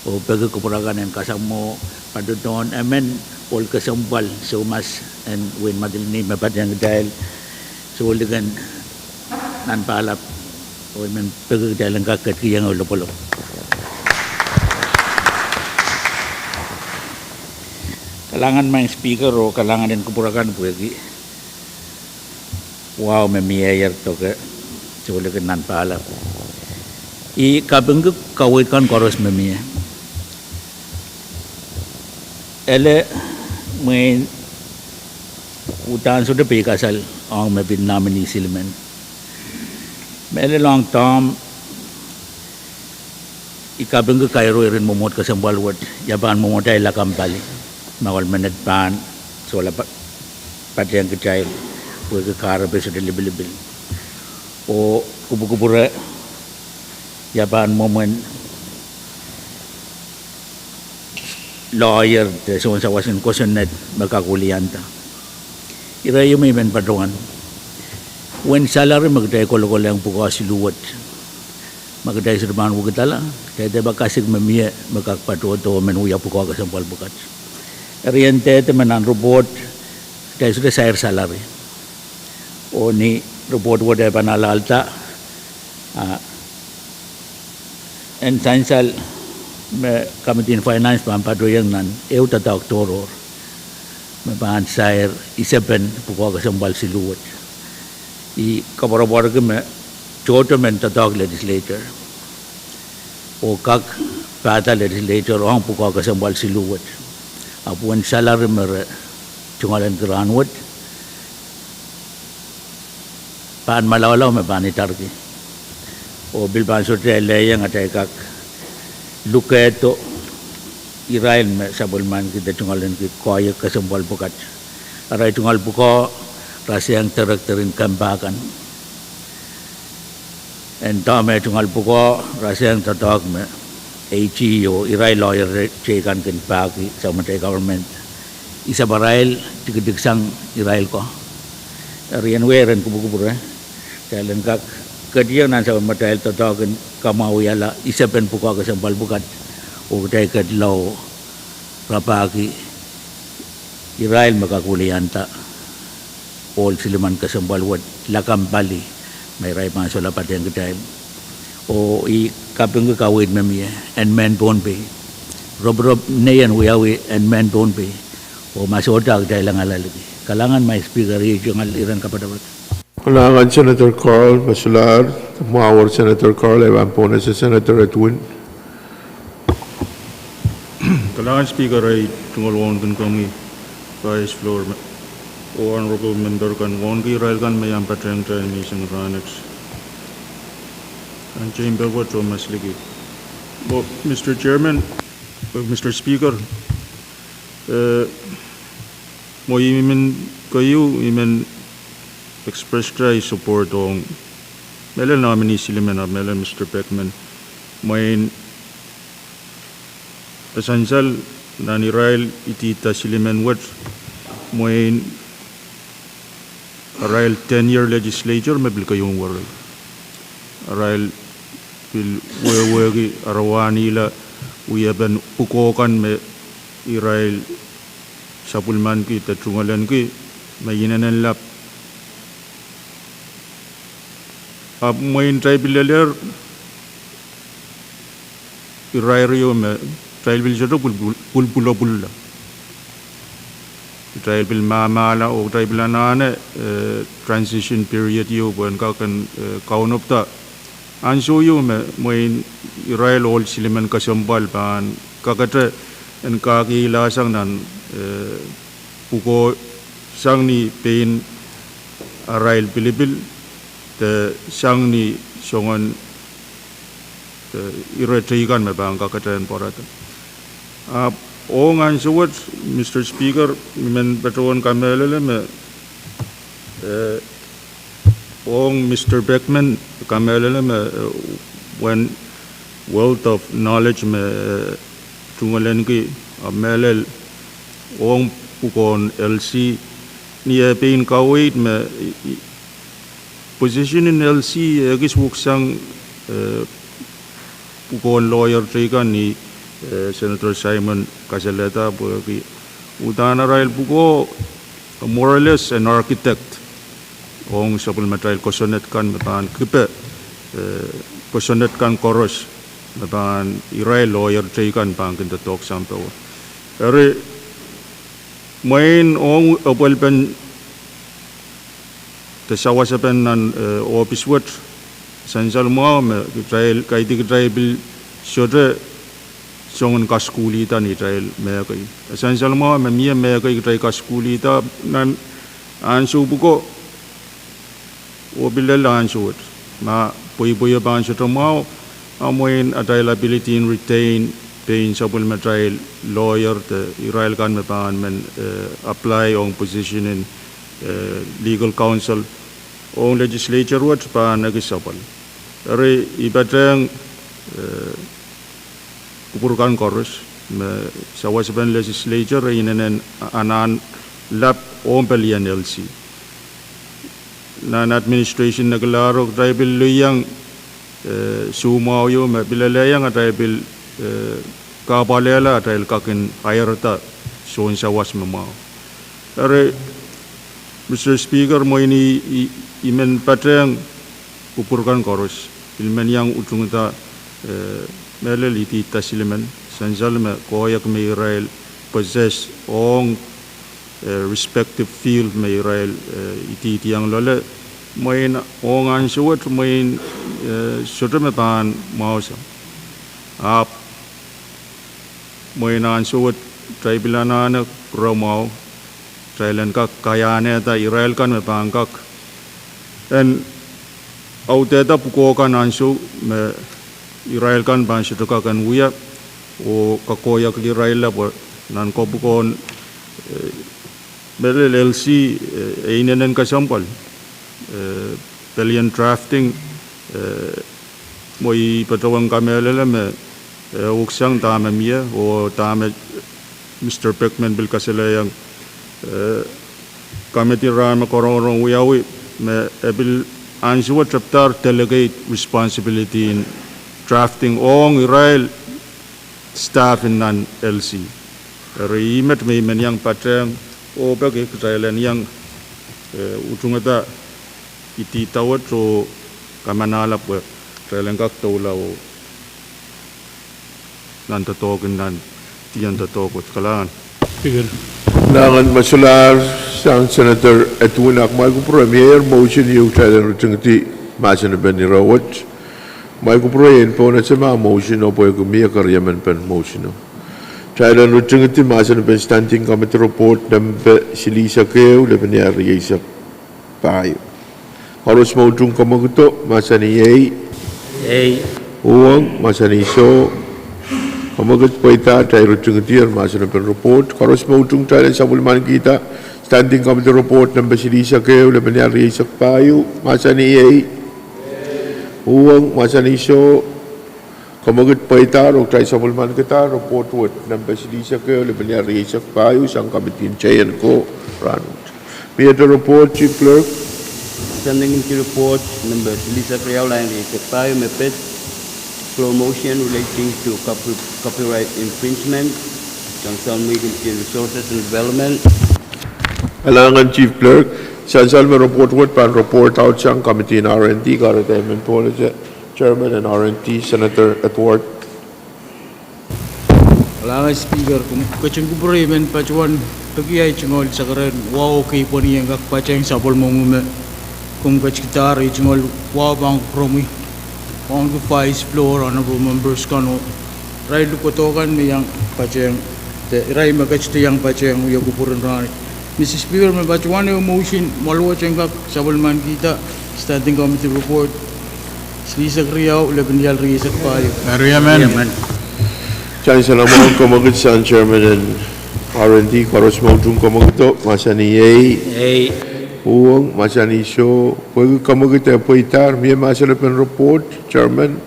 oh peki kupwur akan en kasamwo patohdohn emen ohl kesempwal soumas en wehin Madolenihmw me patehng kitail sou likin nan pahlap, oh I men peki kitail en kak ketikihong ehu lopwolopw. Kalahngan maing Speaker oh kalahngan en kupwur akan pwehki wahu me mieier doke sou likin nan pahlap. I kapingki kaweid kan koaros me mie. Ele mwein uhdahn sohte peikasal ong me pid nominee silimen. Mehlel ong dohm, I kapingki kairo iren mwomwohd kesempwal wet, ia pahn mwomwohd ahi lakapw pali, ma ohl menet pahn solahr pa-, patehng kitail, pwehki kahrepe sohte lipilipil. Oh kupwukupwure, ia pahn mwomwen lawyer de sohn sawas en kosonned me kak welianda. Ire ieu me I men patohwan. Uwen salary me kitail kolokolehng pwukoa siluh wet, ma kitail sohte pahn wekidala, kitail dehr pak kasik me mie me kak patohdo men wia pwukoa kesempwal pwukat. Eri en dehde me nan report, kitail sohte sair salary. Oh ni report wet e pahn alahlda, ah, en sansal me Committee en Finance pahn patohiong nan ehu doadoahk tohrohr me pahn sair isepen pwukoa kesempwal siluh wet. I koapworopworki me tohto men doadoahk legislature oh kak pahda legislature ong pwukoa kesempwal siluh wet. Ahpw uwen salary me re tungoalenki rahn wet pahn malaulau me pahn itarki. Oh pil pahn sohte lehiong atail kak lukehdo irail me sapwellimaniki de tungoaleniki koahiek kesempwal pwukat. Arail tungoal pwukoa rasehng director en kempa kan. En dahme tungoal pwukoa rasehng doadoahk me AG oh irail lawyer teikan kin pahki sang me atail government isapw arail tikitik sang irail ko. Eri en wia iren kupwukupwure, kitail en kak ketiong nan sapwellimatail doadoahk en kamwahuiala isepen pwukoa kesempwal pwukat, oh kitail ketlahng rapahki irail me kak welianda ohl silimen kesempwal wet lakapw pali, ma irail pahn solahr patehng kitail. Oh I kapingki kaweid me mie en mehn Pohnpei. Ropirop nei en wiawi en mehn Pohnpei, oh ma sohte kitail angalaliki. Kalahngan, Madam Speaker, iei tungoal iren kapatapat. Kalahngan Senator Carl, me solahr mwahuier Senator Carl, e pahn pwonehsang Senator Edwin. Kalahngan Speaker, ei tungoal wauneki komwi, Vice Floor me, oh honorable member kan, wauneki irail kan me iang patehng kitail menseng rahnwet nan chamber wet oh mas liki. Oh, Mister Chairman, oh, Mister Speaker, eh, mwo I men keieu, I men express kitail support ong mehlel nominee silimen ahpw mehlel Mister Beckman. Mwein e sansal nan irail idihda silimen wet, mwein arail tenure legislature me pil keieu werei. Arail pil wehwehki arail wahnihla wiepen pwukoa kan me irail sapwellimaniki de tungoaleniki me inenen lap. Ahpw mwein kitail pil lelehr irair ieu me kitail pil sohte pwulpwul-, pwulpwulopwulla. Kitail pil mahmahla oh kitail pil anahne, eh, transition period ieu pwehn kak en, eh, kaunopada ansou ieu me mwein irail ohl silimen kesempwal pahn kakete en kakehlahsang nan, eh, pwukoa sang ni pein arail pilipil de sang ni soangen, eh, ire teikan me pahn kakete en pwarada. Ahpw ong ansou wet, Mister Speaker, I men patohwan kamehlele me, eh, ong Mister Beckman, kamehlele me, eh, uwen wealth of knowledge me, eh, tungoaleniki, ah, mehlel ong pwukoahn LC, ni eh pein kaweid me, i, i, position en LC ekis weksang, eh, pwukoahn lawyer teikan ni, eh, Senator Simon kasalehda pwehki uhdahn arail pwukoa more or less an architect ong sapwellimatail kosonned kan me pahn kipe, eh, kosonned kan koaros me pahn irail lawyer teikan pahn kin doadoahk sang powe. Eri mwein ong apwalipen de sawasepen nan, eh, ohpis wet, sansal mwahu me kitail, kaidehn kitail pil sohte soangen kasukuhlihda ni atail mehkei. Sansal mwahu me mie mehkei kitail kasukuhlihda nan ansou pwuko oh pil lel ansou wet. Ma pweipweio pahn sohte mwahu, mwein atail ability en retain pein sapwellimatail lawyer de irail kan me pahn men, eh, apply ong position en, eh, legal counsel ong legislature wet pahn ekis sapwal. Eri I patehng, eh, kupwur kan koaros me sawasepen legislature e inenen anahn lap ong pelien L C. Nan administration nekilahr o kitail pil liang, eh, soumwahu ieu me pil lelehng atail pil, eh, kahpwalehla atail kak en aierda soun sawas me mwahu. Eri, Mister Speaker, mwein I, I, I men patehng kupwur kan koaros, pil men iang utungada, eh, mehlel idihda silimen, sansal me koahiek me irail possess ong, eh, respective field me irail, eh, idihdiong loale, mwein ong ansou wet mwein, eh, sohte me pahn mwahusang. Ahpw mwein ansou wet kitail pil anahne pwurehng mwahu, kitail en kak kaiahnehda irail kan me pahn kak en audehda pwukoa kan ansou me irail kan pahn sohte kak en wia, oh koahiekla irail pwe nan kopwukon, eh, mehlel L C, eh, e inenen kesempwal, eh, pelien drafting, eh, mwo I patohwan kamehlele me, eh, uhksang dahme mie, oh dahme Mister Beckman pil kasalehiong, eh, committee rahn me korongorong wiawi me e pil ansou wet tepdahr delegate responsibility en drafting ong irail staff en nan L C. Eri ih met me I men iang patehng oh peki kitail en iang, eh, utungada idihda wet oh kamanahla pwe kitail en kak doula oh nan doadoahk en nan dien doadoahk wet. Kalahngan. Kalahngan. Ma solahr sang Senator Edwin, ahpw mwail kupwure, mie motion ieu kitail en ritingidi mahsenepen ire wet. Mwail kupwure, en pohnese ma motion o pwehki mie keriemen pen motion o. Kitail en ritingidi mahsenepen Standing Committee Report nempe silihsek ehu, lepin ial rieisek pahieu. Koaros me utung kamwakido, mahsanih ei. Ei. Uhwong, mahsanih soh. Kamwakid pweida, kitail ritingidi mahsenepen report. Koaros me utung kitail en sapwellimanikihda Standing Committee Report nempe silihsek ehu, lepin ial rieisek pahieu, mahsanih ei. Uhwong, mahsanih soh. Kamwakid pweida, oh kitail sapwellimanikihda report wet nempe silihsek ehu, lepin ial rieisek pahieu, sang committee en teien ko rahnwet. Miehte report, Chief Clerk? Standing Committee Report nempe silihsek riau, lain rieisek pahieu me pid, floor motion relating to copy-, copyright infringement, sansal me Committee on Resources and Development. Kalahngan Chief Clerk, sansal me report wet pahn report out sang committee en R and D, kahrehda I men pohnese Chairman en R and D, Senator Edward. Kalahngan Speaker, komw ketin kupwure, I men patohwan peki ahi tungoal sakaradahn wahu oh keipweni en kak patehng sapwellimomwi me komw ketikihdahr. Ahi tungoal wahu pahn kupwuromwi, wauneki Vice Floor, Honorable Members kan oh irail lukodo kan me iang patehng, de irail me ketin iang patehng wia kupwur en rahnwet. Mister Speaker, I men patohwan ehu motion, mwaluwet en kak sapwellimanikihda Standing Committee Report silihsek riau, lepin ial rieisek pahieu. Eri emen. Sansal mwahu, kamwakid sang Chairman en R and D, koaros me utung kamwakido, mahsanih ei. Ei. Uhwong, mahsanih soh. Pwehki kamwakid e pweidahr, mie mahsenepen report, Chairman?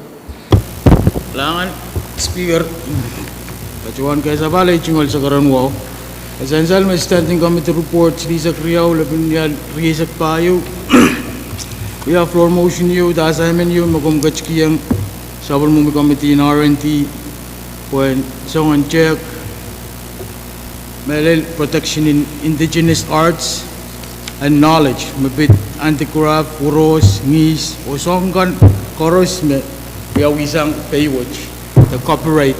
Kalahngan Speaker, patohwan kesapahl ahi tungoal sakaradahn wahu. E sansal me Standing Committee Report silihsek riau, lepin ial rieisek pahieu, wia floor motion ieu de assignment ieu me komw ketikihong sapwellimomwi committee en R and D pwehn soangen tehk mehlel protection in indigenous arts and knowledge, me pid handicraft, wros, ngihs, oh soahng kan koaros me wiawihsang pei wet, de copyright.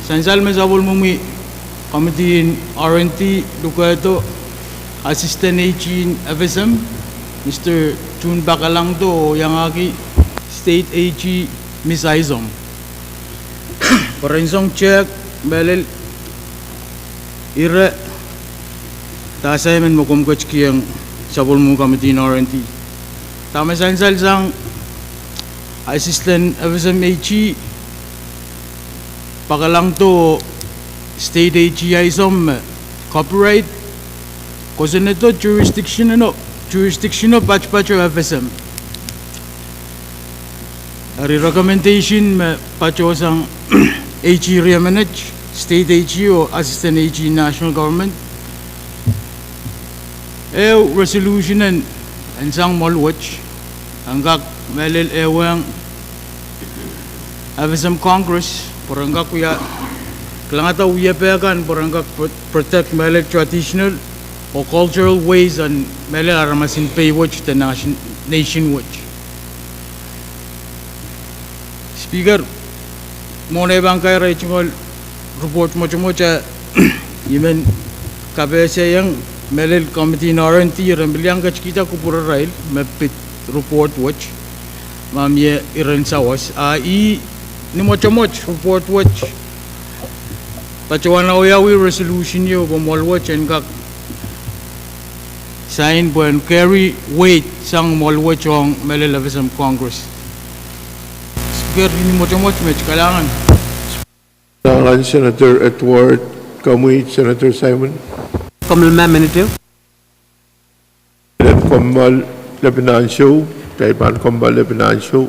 Sansal me sapwellimomwi committee en R and D lukehdo, Assistant A G en F S M, Mister Tun Pakalangdo, oh iangahki State A G, Miss Aisong, pwe ren song tehk mehlel ire de assignment me komw ketikihong sapwellimomwi committee en R and D. Dahme sansal sang Assistant FSM AG pakalangdo State AG ahi som me copyright, kosonnedo jurisdiction o, jurisdiction o patpato FSM. Eri recommendation me patohsang AG riemenet, State AG o Assistant AG National Government. Ehu resolution en, en sang mwoahl wet, en kak mehlel ehuong FSM Congress, pwe ren kak wia, kilangada wiepe kan, pwe ren kak pro-, protect mehlel traditional o cultural ways en mehlel aramas en pei wet de nation, nation wet. Speaker, mwohn ei pahn kairei tungoal report mwotomwot, I men kapehsehiong mehlel committee en R and D ren pil iang ketikihda kupwurarail me pid report wet, ma mie iren sawas. A ih ni mwotomwot report wet, patohwan awiawi resolution ieu pwe mwoahl wet en kak sign pwehn carry weight sang mwoahl wet ong mehlel FSM Congress. Speaker, ni mwotomwot met, kalahngan. Kalahngan Senator Edward, komwi Senator Simon. Komw lel mehn minit ehu. Komw lel lepin ansou, kitail pahn komw lel lepin ansou.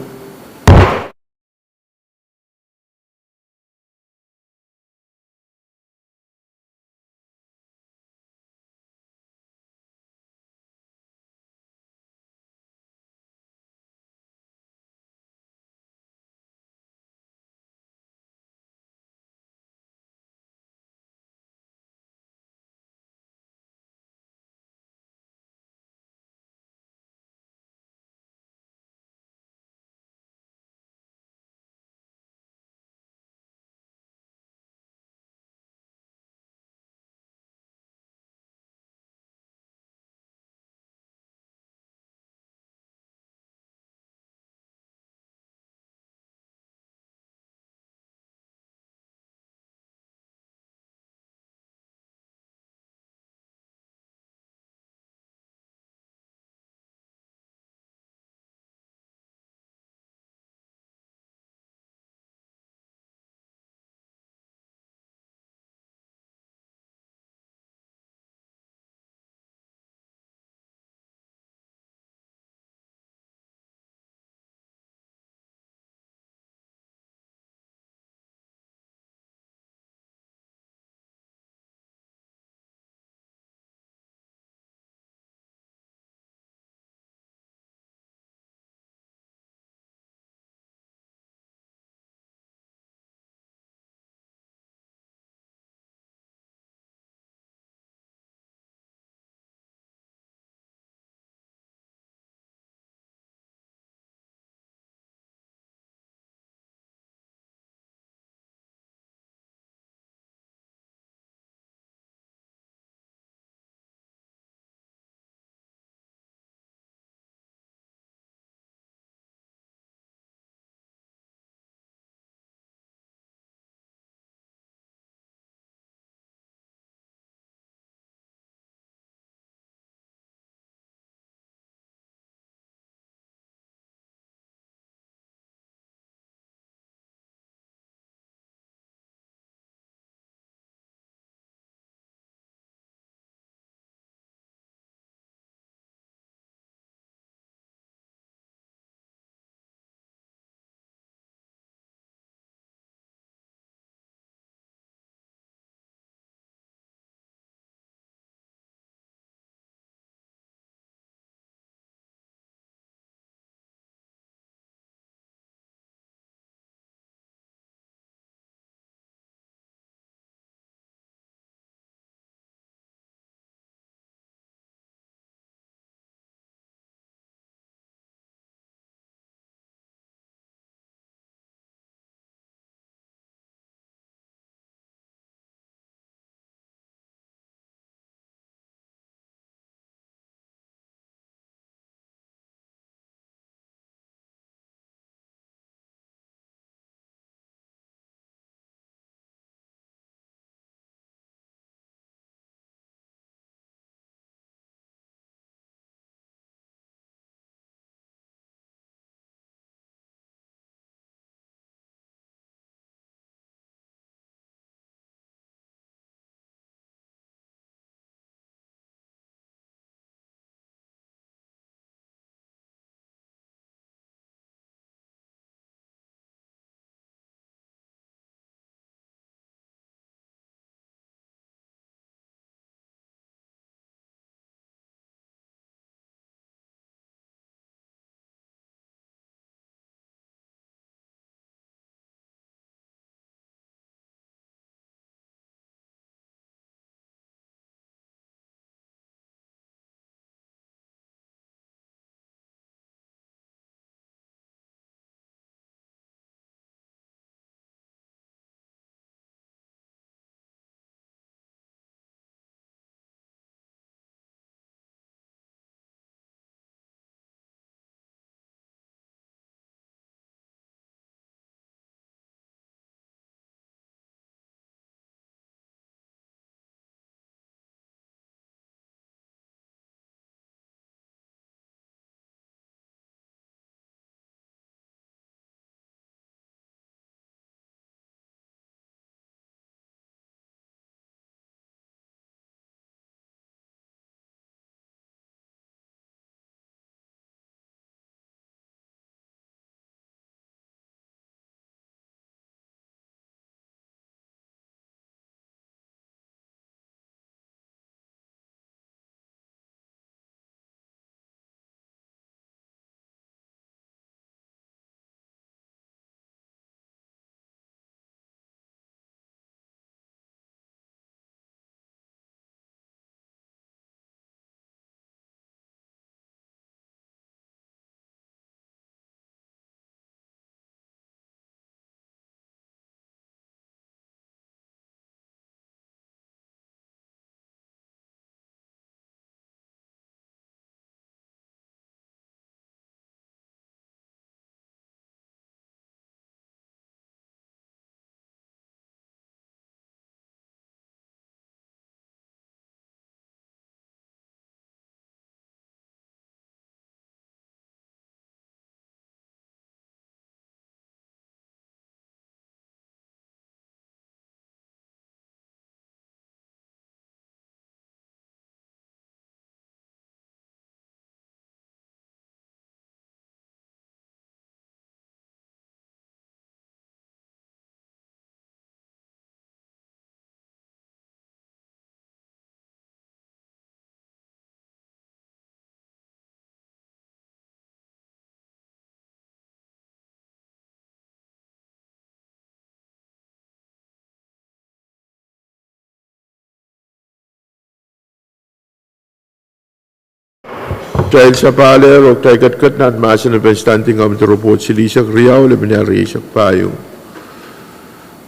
Kitail sapahl oh kitail ketiket nan mahsen en Standing Committee Report silihsek riau, lepin rieisek pahieu.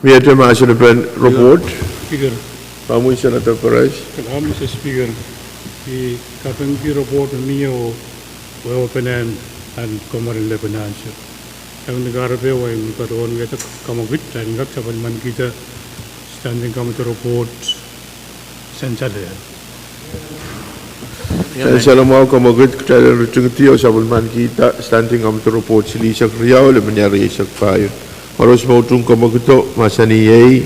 Miehte mahsen en report. Speaker. Komwi Senator Perez. Kalam, Mister Speaker. I kapingki report me mie oh wehwehpen en komweren lepin ansou. Kaping kahrepe wai ni patohwan wiahda kamwekid, kitail en kak sapwellimanikihda Standing Committee Report sansal. Kitail en salemwahu kamwekid, kitail en ritingidi oh sapwellimanikihda Standing Committee Report silihsek riau, lepin rieisek pahieu. Koaros me utung kamwekido mahsanih ei.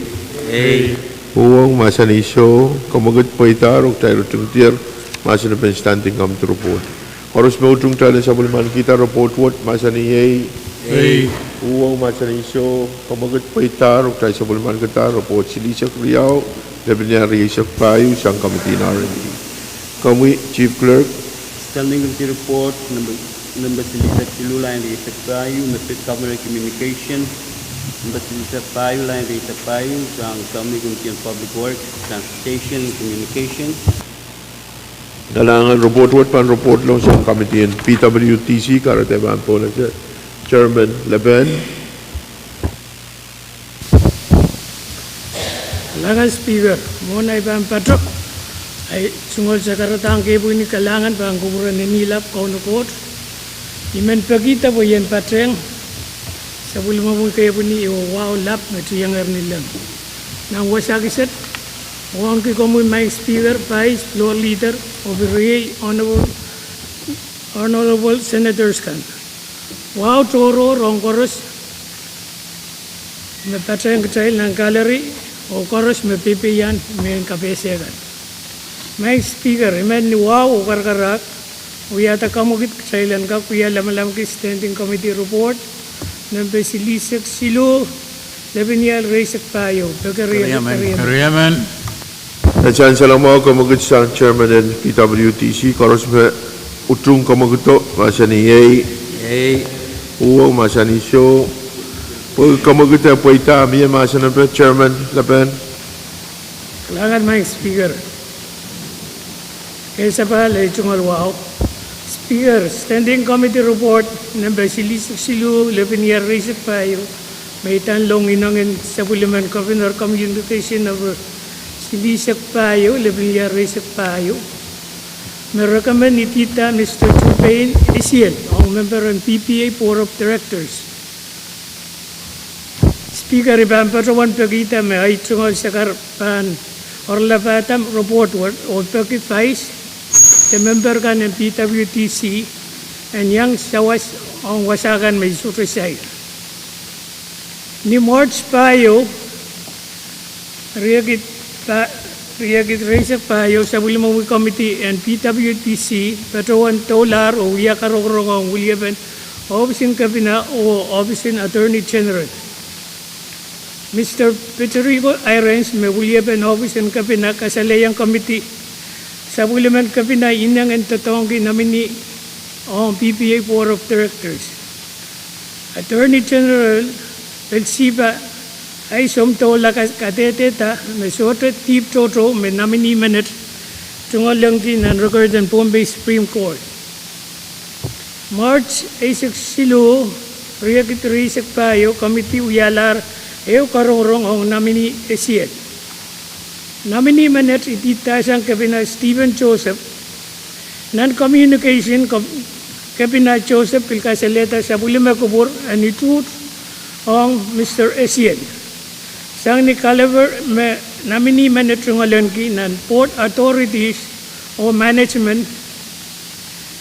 Ei. Uhwong mahsanih soh, kamwekid pweidahr oh kitail ritingidier mahsen en Standing Committee Report. Koaros me utung kitail en sapwellimanikihda report wet mahsanih ei. Ei. Uhwong mahsanih soh, kamwekid pweidahr oh kitail sapwellimanikihda report silihsek riau, lepin rieisek pahieu sang committee en R and D. Komwi Chief Clerk. Standing Committee Report number, number silihsek siluh, lain rieisek pahieu, me pid Governor Communication, number silihsek pahieu, lain rieisek pahieu, sang Committee on Public Works, Transportation, Communication. Kalahngan, report wet pahn report ong sang Committee en P W D C, kahrehda pahn pohnese Chairman Lepen. Kalahngan Speaker, mwohn ei pahn pato, ei tungoal sakaradahn kepwehni kalahngan pahn kupwuren Inelap Kauno Koht. I men pekihda pwe I en patehng sapwellimomwi kepwehni ehu wahu lap me tiengehr ni leng. Nan wasa kiset, wauneki komwi Maing Speaker, Vice, Floor Leader, oh pil riei Honorable, Honorable Senators kan. Wahu tohrohr ong koaros me patehng kitail nan gallery, oh koaros me peipeian mehn kapehse kan. Maing Speaker, I men ni wahu oh karakarahk wiahda kamwekid kitail en kak wia lamalam ki Standing Committee Report, nempe silihsek siluh, lepin rieisek pahieu, peke riemen. Kitail en salemwahu kamwekid sang Chairman en P W D C, koaros me utung kamwekido mahsanih ei. Ei. Uhwong mahsanih soh, pwe kamwekid e pweidahr, mie mahsen en Chairman Lepen. Kalahngan Maing Speaker. Kehl sapahl, ei tungoal wahu. Speaker, Standing Committee Report nempe silihsek siluh, lepin rieisek pahieu, me I tanlohng inengen sapwellimen Governor Communication number silihsek pahieu, lepin rieisek pahieu, me recommend idida Mister Tupain Esiel ong member en P P A Board of Directors. Speaker, I pahn patohwan pekihda me ei tungoal sakar pahn orlapahda report wet oh peki Vice de member kan en P W D C en iang sawas ong wasa kan me I sohte sair. Ni March pahieu, riekid pa-, riekid rieisek pahieu, sapwellimomwi committee en P W D C patohwan doulahr oh wia karongorong ong weliepen ohpis en kepina oh ohpis en Attorney General. Mister Peterico Irons me weliepen ohpis en kepina kasalehiong committee sapwellimen kepina ineng en doadoahngki nominee ong P P A Board of Directors. Attorney General Pelsipah Aisomdoula ka-, kadehdehda me sohte dihp tohto me nominee menet tungoalengki nan record en Pohnpei Supreme Court. March eisek siluh, riekid rieisek pahieu, committee wialahr ehu karongorong ong nominee Esiel. Nominee menet ididasang kepina Stephen Joseph. Nan communication, kep-, kepina Joseph pil kasalehda sapwellime kupwur en ituht ong Mister Esiel. Sang ni kaleper me nominee menet tungoalenki nan board authorities oh management,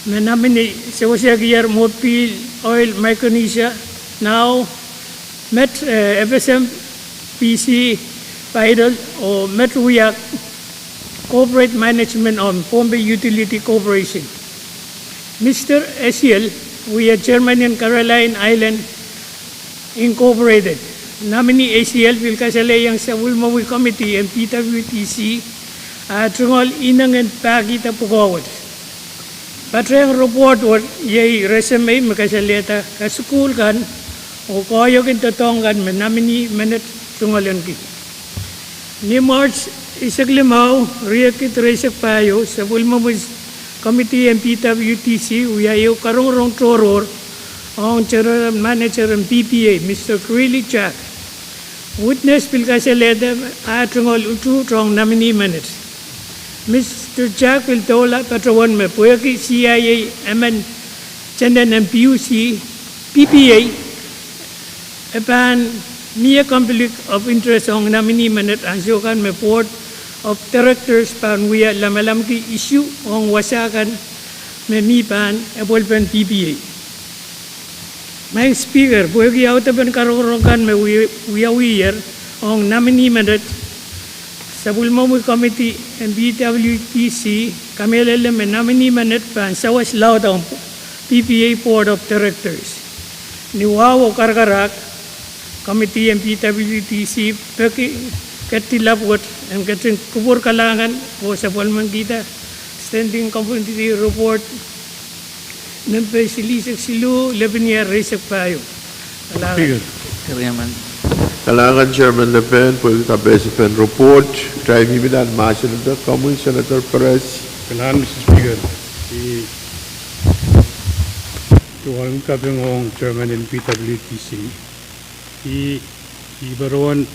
me nominee sewesehkier Mobil Oil Micronesia, now met, eh, F S M P C Vital, oh met wia corporate management ong Pohnpei Utility Corporation. Mister Esiel wia chairman en Caroline Island Incorporated. Nominee Esiel pil kasalehiong sapwellimomwi committee en P W D C, ah, tungoal ineng en pahkihda pwukoa wet. Patehng report wet iei resume me kasalehda kasukuhl kan oh koahiek en doadoahk kan me nominee menet tungoalenki. Ni March eisek limau, riekid rieisek pahieu, sapwellimomwi Committee en P W T C wia ehu karongorong tohrohr ong General Manager en P P A, Mister Greeley Jack. Witness pil kasalehda ah tungoal utuht ong nominee menet. Mister Jack pil doula patohwan me pwehki C I A emen tenen en P U C, P P A, e pahn mie conflict of interest ong nominee menet ansou kan me Board of Directors pahn wia lamalamki issue ong wasa kan me mi pahn epwelpen P P A. Maing Speaker, pwehki audepen karongorong kan me wi-, wiawiher ong nominee menet, sapwellimomwi committee en P W T C kamehlele me nominee menet pahn sawas laud ong P P A Board of Directors. Ni wahu oh karakarahk, committee en P W T C peki ketilap wet en ketin kupwur kalahngan oh sapwellimankihda Standing Committee Report nempe silihsek siluh, lepin iar rieisek pahieu. Kalahngan. Kalahngan Chairman Lepin pwehki kapehsepen report. Kitail mihmi nan mahsen en pek, komwi Senator Perez. Kalahngan Mister Speaker. I, I duwen kaping ong Chairman en P W T C. I, I patohwan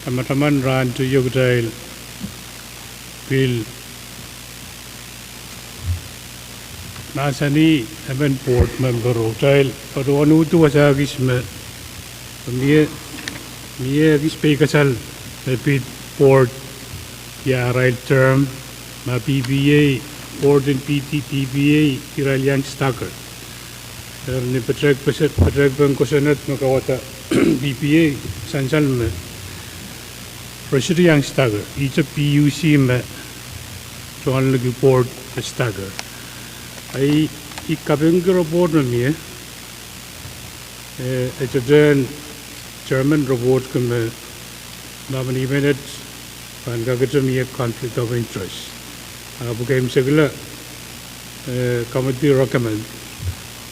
tamataman rahn teio kitail pil mahsanih emen board member oh kitail patohwan uhdi wasa kis me, me mie, mie kis peikasal me pid board ia arail term, ma P P A, board en P T, P P A irail iang stagger. Eri ni petehk pese-, petehkpen kosonned me kauwada P P A sansal me re sohte iang stagger, ihte P U C me tohnliki board e stagger. Ahi, I kapingki report me mie, eh, e teten Chairman report ke me nominee menet pahn kakete mie conflict of interest. Ahpw keimwseklahng, eh, committee recommend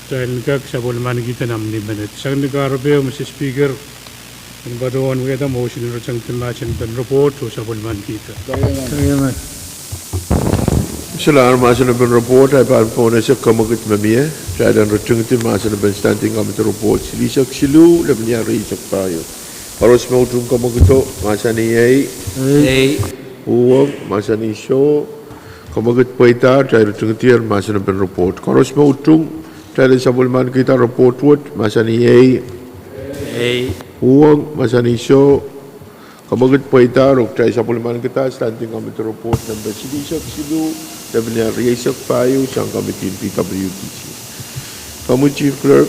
kitail en kak sapwellimankihda nominee menet. Sang ni kahrepe, Mister Speaker, I patohwan wiahda motion en ritingdi mahsen en pen report oh sapwellimankihda. Solahr mahsen en pen report, I pahn pwonehsek kamwekid me mie. Kitail en ritingdi mahsen en pen Standing Committee Report silihsek siluh, lepin iar rieisek pahieu. Koaros me utung kamwekido, mahsanih ei. Ei. Uhwong, mahsanih soh. Kamwekid pweida, kitail ritingdier mahsen en pen report. Koaros me utung, kitail en sapwellimankihda report wet, mahsanih ei. Ei. Uhwong, mahsanih soh. Kamwekid pweida, oh kitail sapwellimankihda Standing Committee Report nempe silihsek siluh, lepin iar rieisek pahieu, sang committee en P W T C. Komwi Chief Clerk.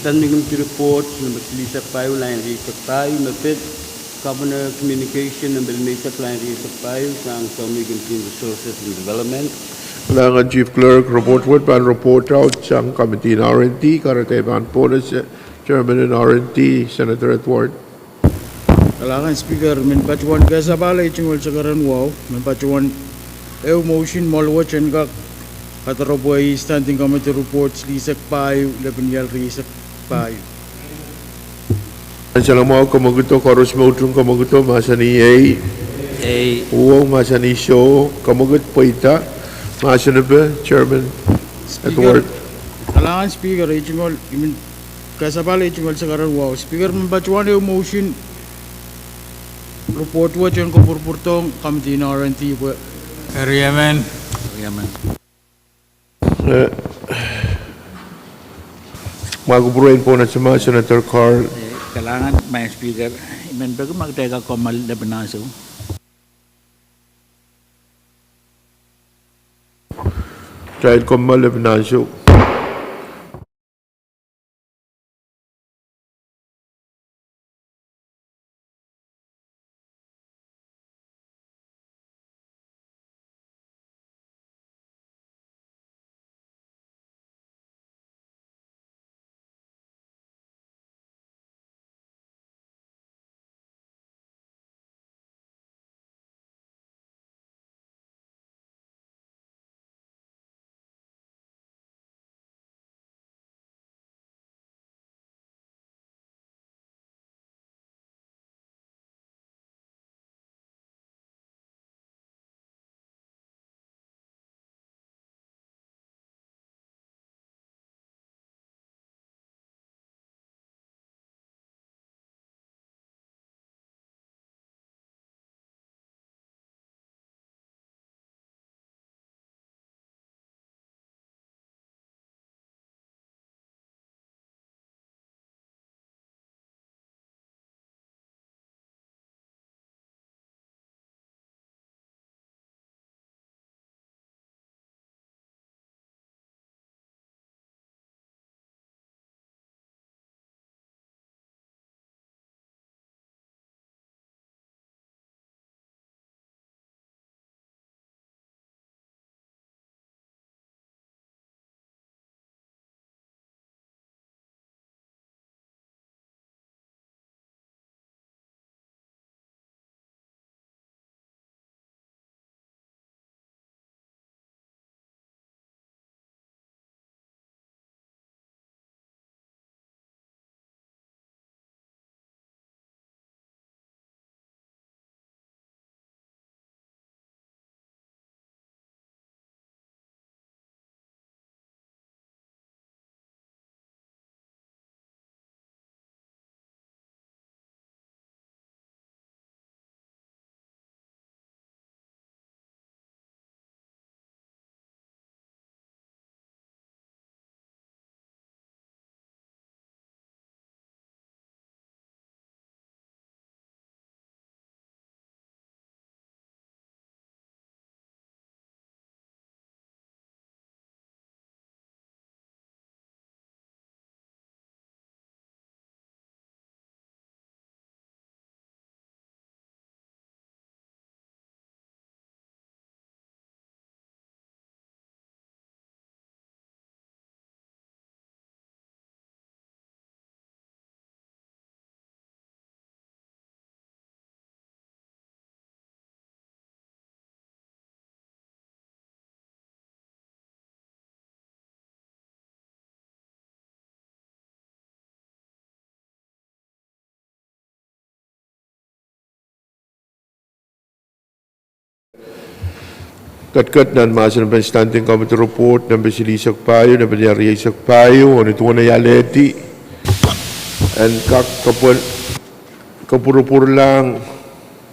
Standing Committee Report nempe silihsek pahieu, lain rieisek pahieu, me pid Governor Communication nempe limeisek, lain rieisek pahieu, sang Committee en Resources and Development. Kalahngan Chief Clerk, report wet pahn report out sang committee en R and D, kahrehda I pahn pwonehsek Chairman en R and D, Senator Edward. Kalahngan Speaker, I men patohwan kasapahl ei tungoal sakaradahn wahu, men patohwan ehu motion mwoal wet en kak kadarepwei Standing Committee Report silihsek pahieu, lepin iar rieisek pahieu. Ansou me kamwekido, koaros me utung kamwekido, mahsanih ei. Ei. Uhwong, mahsanih soh. Kamwekid pweida, mahsanipe, Chairman Edward. Kalahngan Speaker, ei tungoal, I men kasapahl ei tungoal sakaradahn wahu. Speaker, men patohwan ehu motion report wet en kopwurupwurdohng committee en R and D pwe. Eri emen. Eri emen. Eh, ma kupwuren pwonehsema Senator Carl. Eh, kalahngan Maing Speaker, I men peki ma kitail kak kommoal lepin ansou. Kitail kommoal lepin ansou. Ketiket nan mahsen en Standing Committee Report nempe silihsek pahieu, lepin ial rieisek pahieu, oh ni duwen ei alehdi en kak kapwurpwurlahng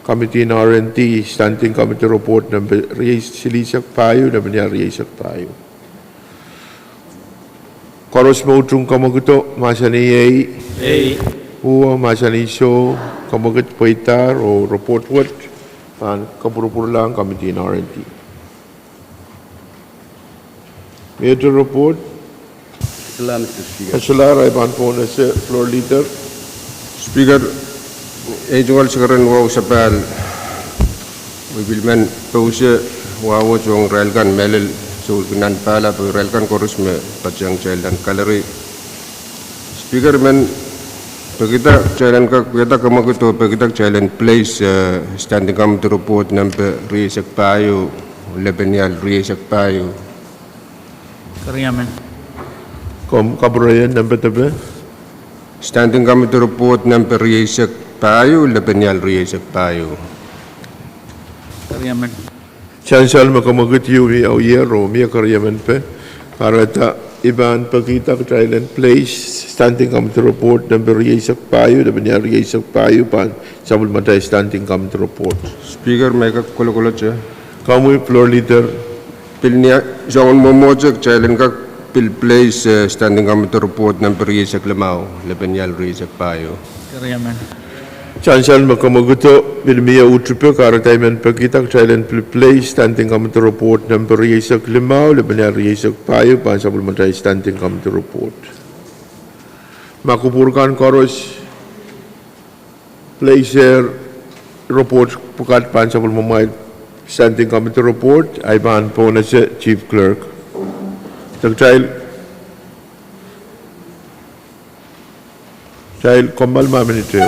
Committee en R and D Standing Committee Report nempe silihsek pahieu, lepin ial rieisek pahieu. Koaros me utung kamwekid o mahsanih ei. Ei. Uwen mahsanih soh, kamwekid pweidahr oh report wet pahn kapwurpwurlahng Committee en R and D. Mie te report? Solahr, I pahn pwonese Floor Leader. Speaker, ei tungoal sekeren wahu sapahl, I pil men pousehla wahu wet ong irail kan mehlel, sohte nan pahla pwe irail kan koaros me patehng kitail nan gallery. Speaker, I men pekida kitail en kak wiahda kamwekid oh pekida kitail en place Standing Committee Report nempe rieisek pahieu, lepin ial rieisek pahieu. Komw kapwurehiong nempe depe? Standing Committee Report nempe rieisek pahieu, lepin ial rieisek pahieu. Sansal me kamwekid ieu mie auier oh mie keriemen pe, kahrehda I pahn pekida kitail en place Standing Committee Report nempe rieisek pahieu, lepin ial rieisek pahieu pahn sapwellimatail Standing Committee Report. Speaker, ma I kak kolokolete? Komwi Floor Leader. Pil ni soangen mwomwohdiso kitail en kak pil place Standing Committee Report nempe rieisek limau, lepin ial rieisek pahieu. Sansal me kamwekid o, pil mie uhtipe, kahrehda I men pekida kitail en pil place Standing Committee Report nempe rieisek limau, lepin ial rieisek pahieu pahn sapwellimatail Standing Committee Report. Ma kupwur kan koaros place report pwukat pahn sapwellimamwail Standing Committee Report, I pahn pwonese Chief Clerk. Kitail, kitail kommoal ma minit ehu.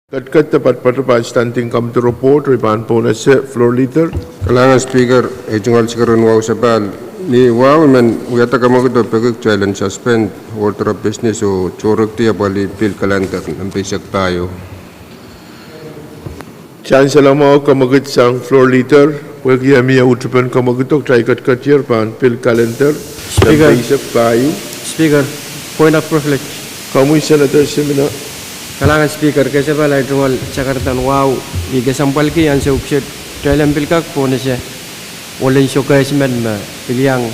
Ketiket de patpato pahn Standing Committee Report, re pahn pwonese Floor Leader. Kalahngan Speaker, ei tungoal sikeren wahu sapahl. Ni wahu I men wiahda kamwekid oh peki kitail en suspend order of business oh tohrekdi apwalih pil calendar nan peisek pahieu. Sansal mwahu kamwekid sang Floor Leader, pwehki e mie utupen kamwekido, kitail ketiketier pahn pil calendar nan peisek pahieu. Speaker, point of privilege. Komwi Senator Simina. Kalahngan Speaker, kesempwal ahi tungoal sakaradahn wahu, I kesempwalki ansou kiset kitail en pil kak pwonese ohl en sokehs men me pil iang,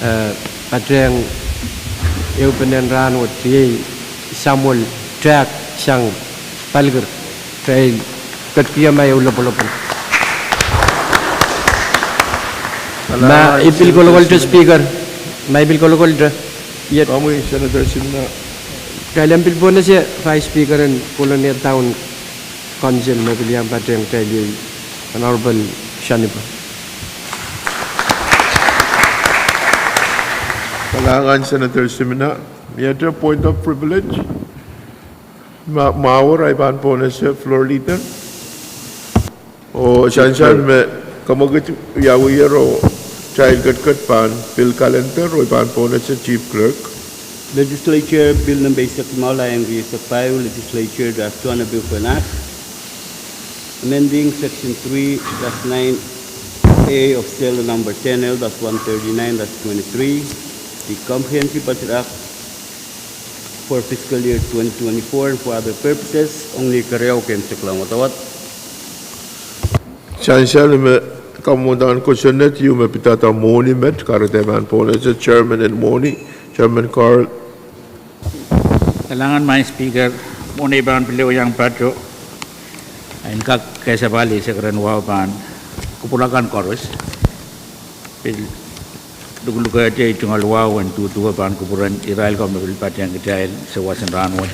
eh, patehng ehupenen rahnwet, iei Samuel Tehk sang Palikir. Kitail ketikihong ma ehu lopwolopwol. Ma I pil kolokolte Speaker, ma I pil kolokolte. Iet. Komwi Senator Simina. Kitail en pil pwonese Vice Speaker en Kolonia Town Council me pil iang patehng kitail, iei Honorable Shanipa. Kalahngan Senator Simina. Miehte point of privilege? Ma, mwahu, re pahn pwonese Floor Leader. Oh sansal me kamwekid wiawiher oh kitail ketiket pahn pil calendar, oh I pahn pwones Chief Clerk. Legislature Bill nempe eisek limau, lain rieisek pahieu, Legislature Draft Two Hundred Bill for an Act, amending Section three dash nine A of Sel Number ten L dash one thirty-nine dash twenty-three, the Comprehensive Budget Act for fiscal year twenty twenty-four and for other purposes. Ong ni keriau, keimwseklahng wadawad. Sansal me kamwomwodahn kosonned ieu me pidada mwohni met, kahrehda pahn pwonese Chairman en mwohni, Chairman Carl. Kalahngan Maing Speaker, mwohn ei pahn pil ehu iang pato, en kak kesempwal, ei sikeren wahu pahn kupwur akan koaros. Pil lukulukehte ei tungoal wahu en duhduwe pahn kupwuren irail ko me pil patehng kitail sawas en rahnwet.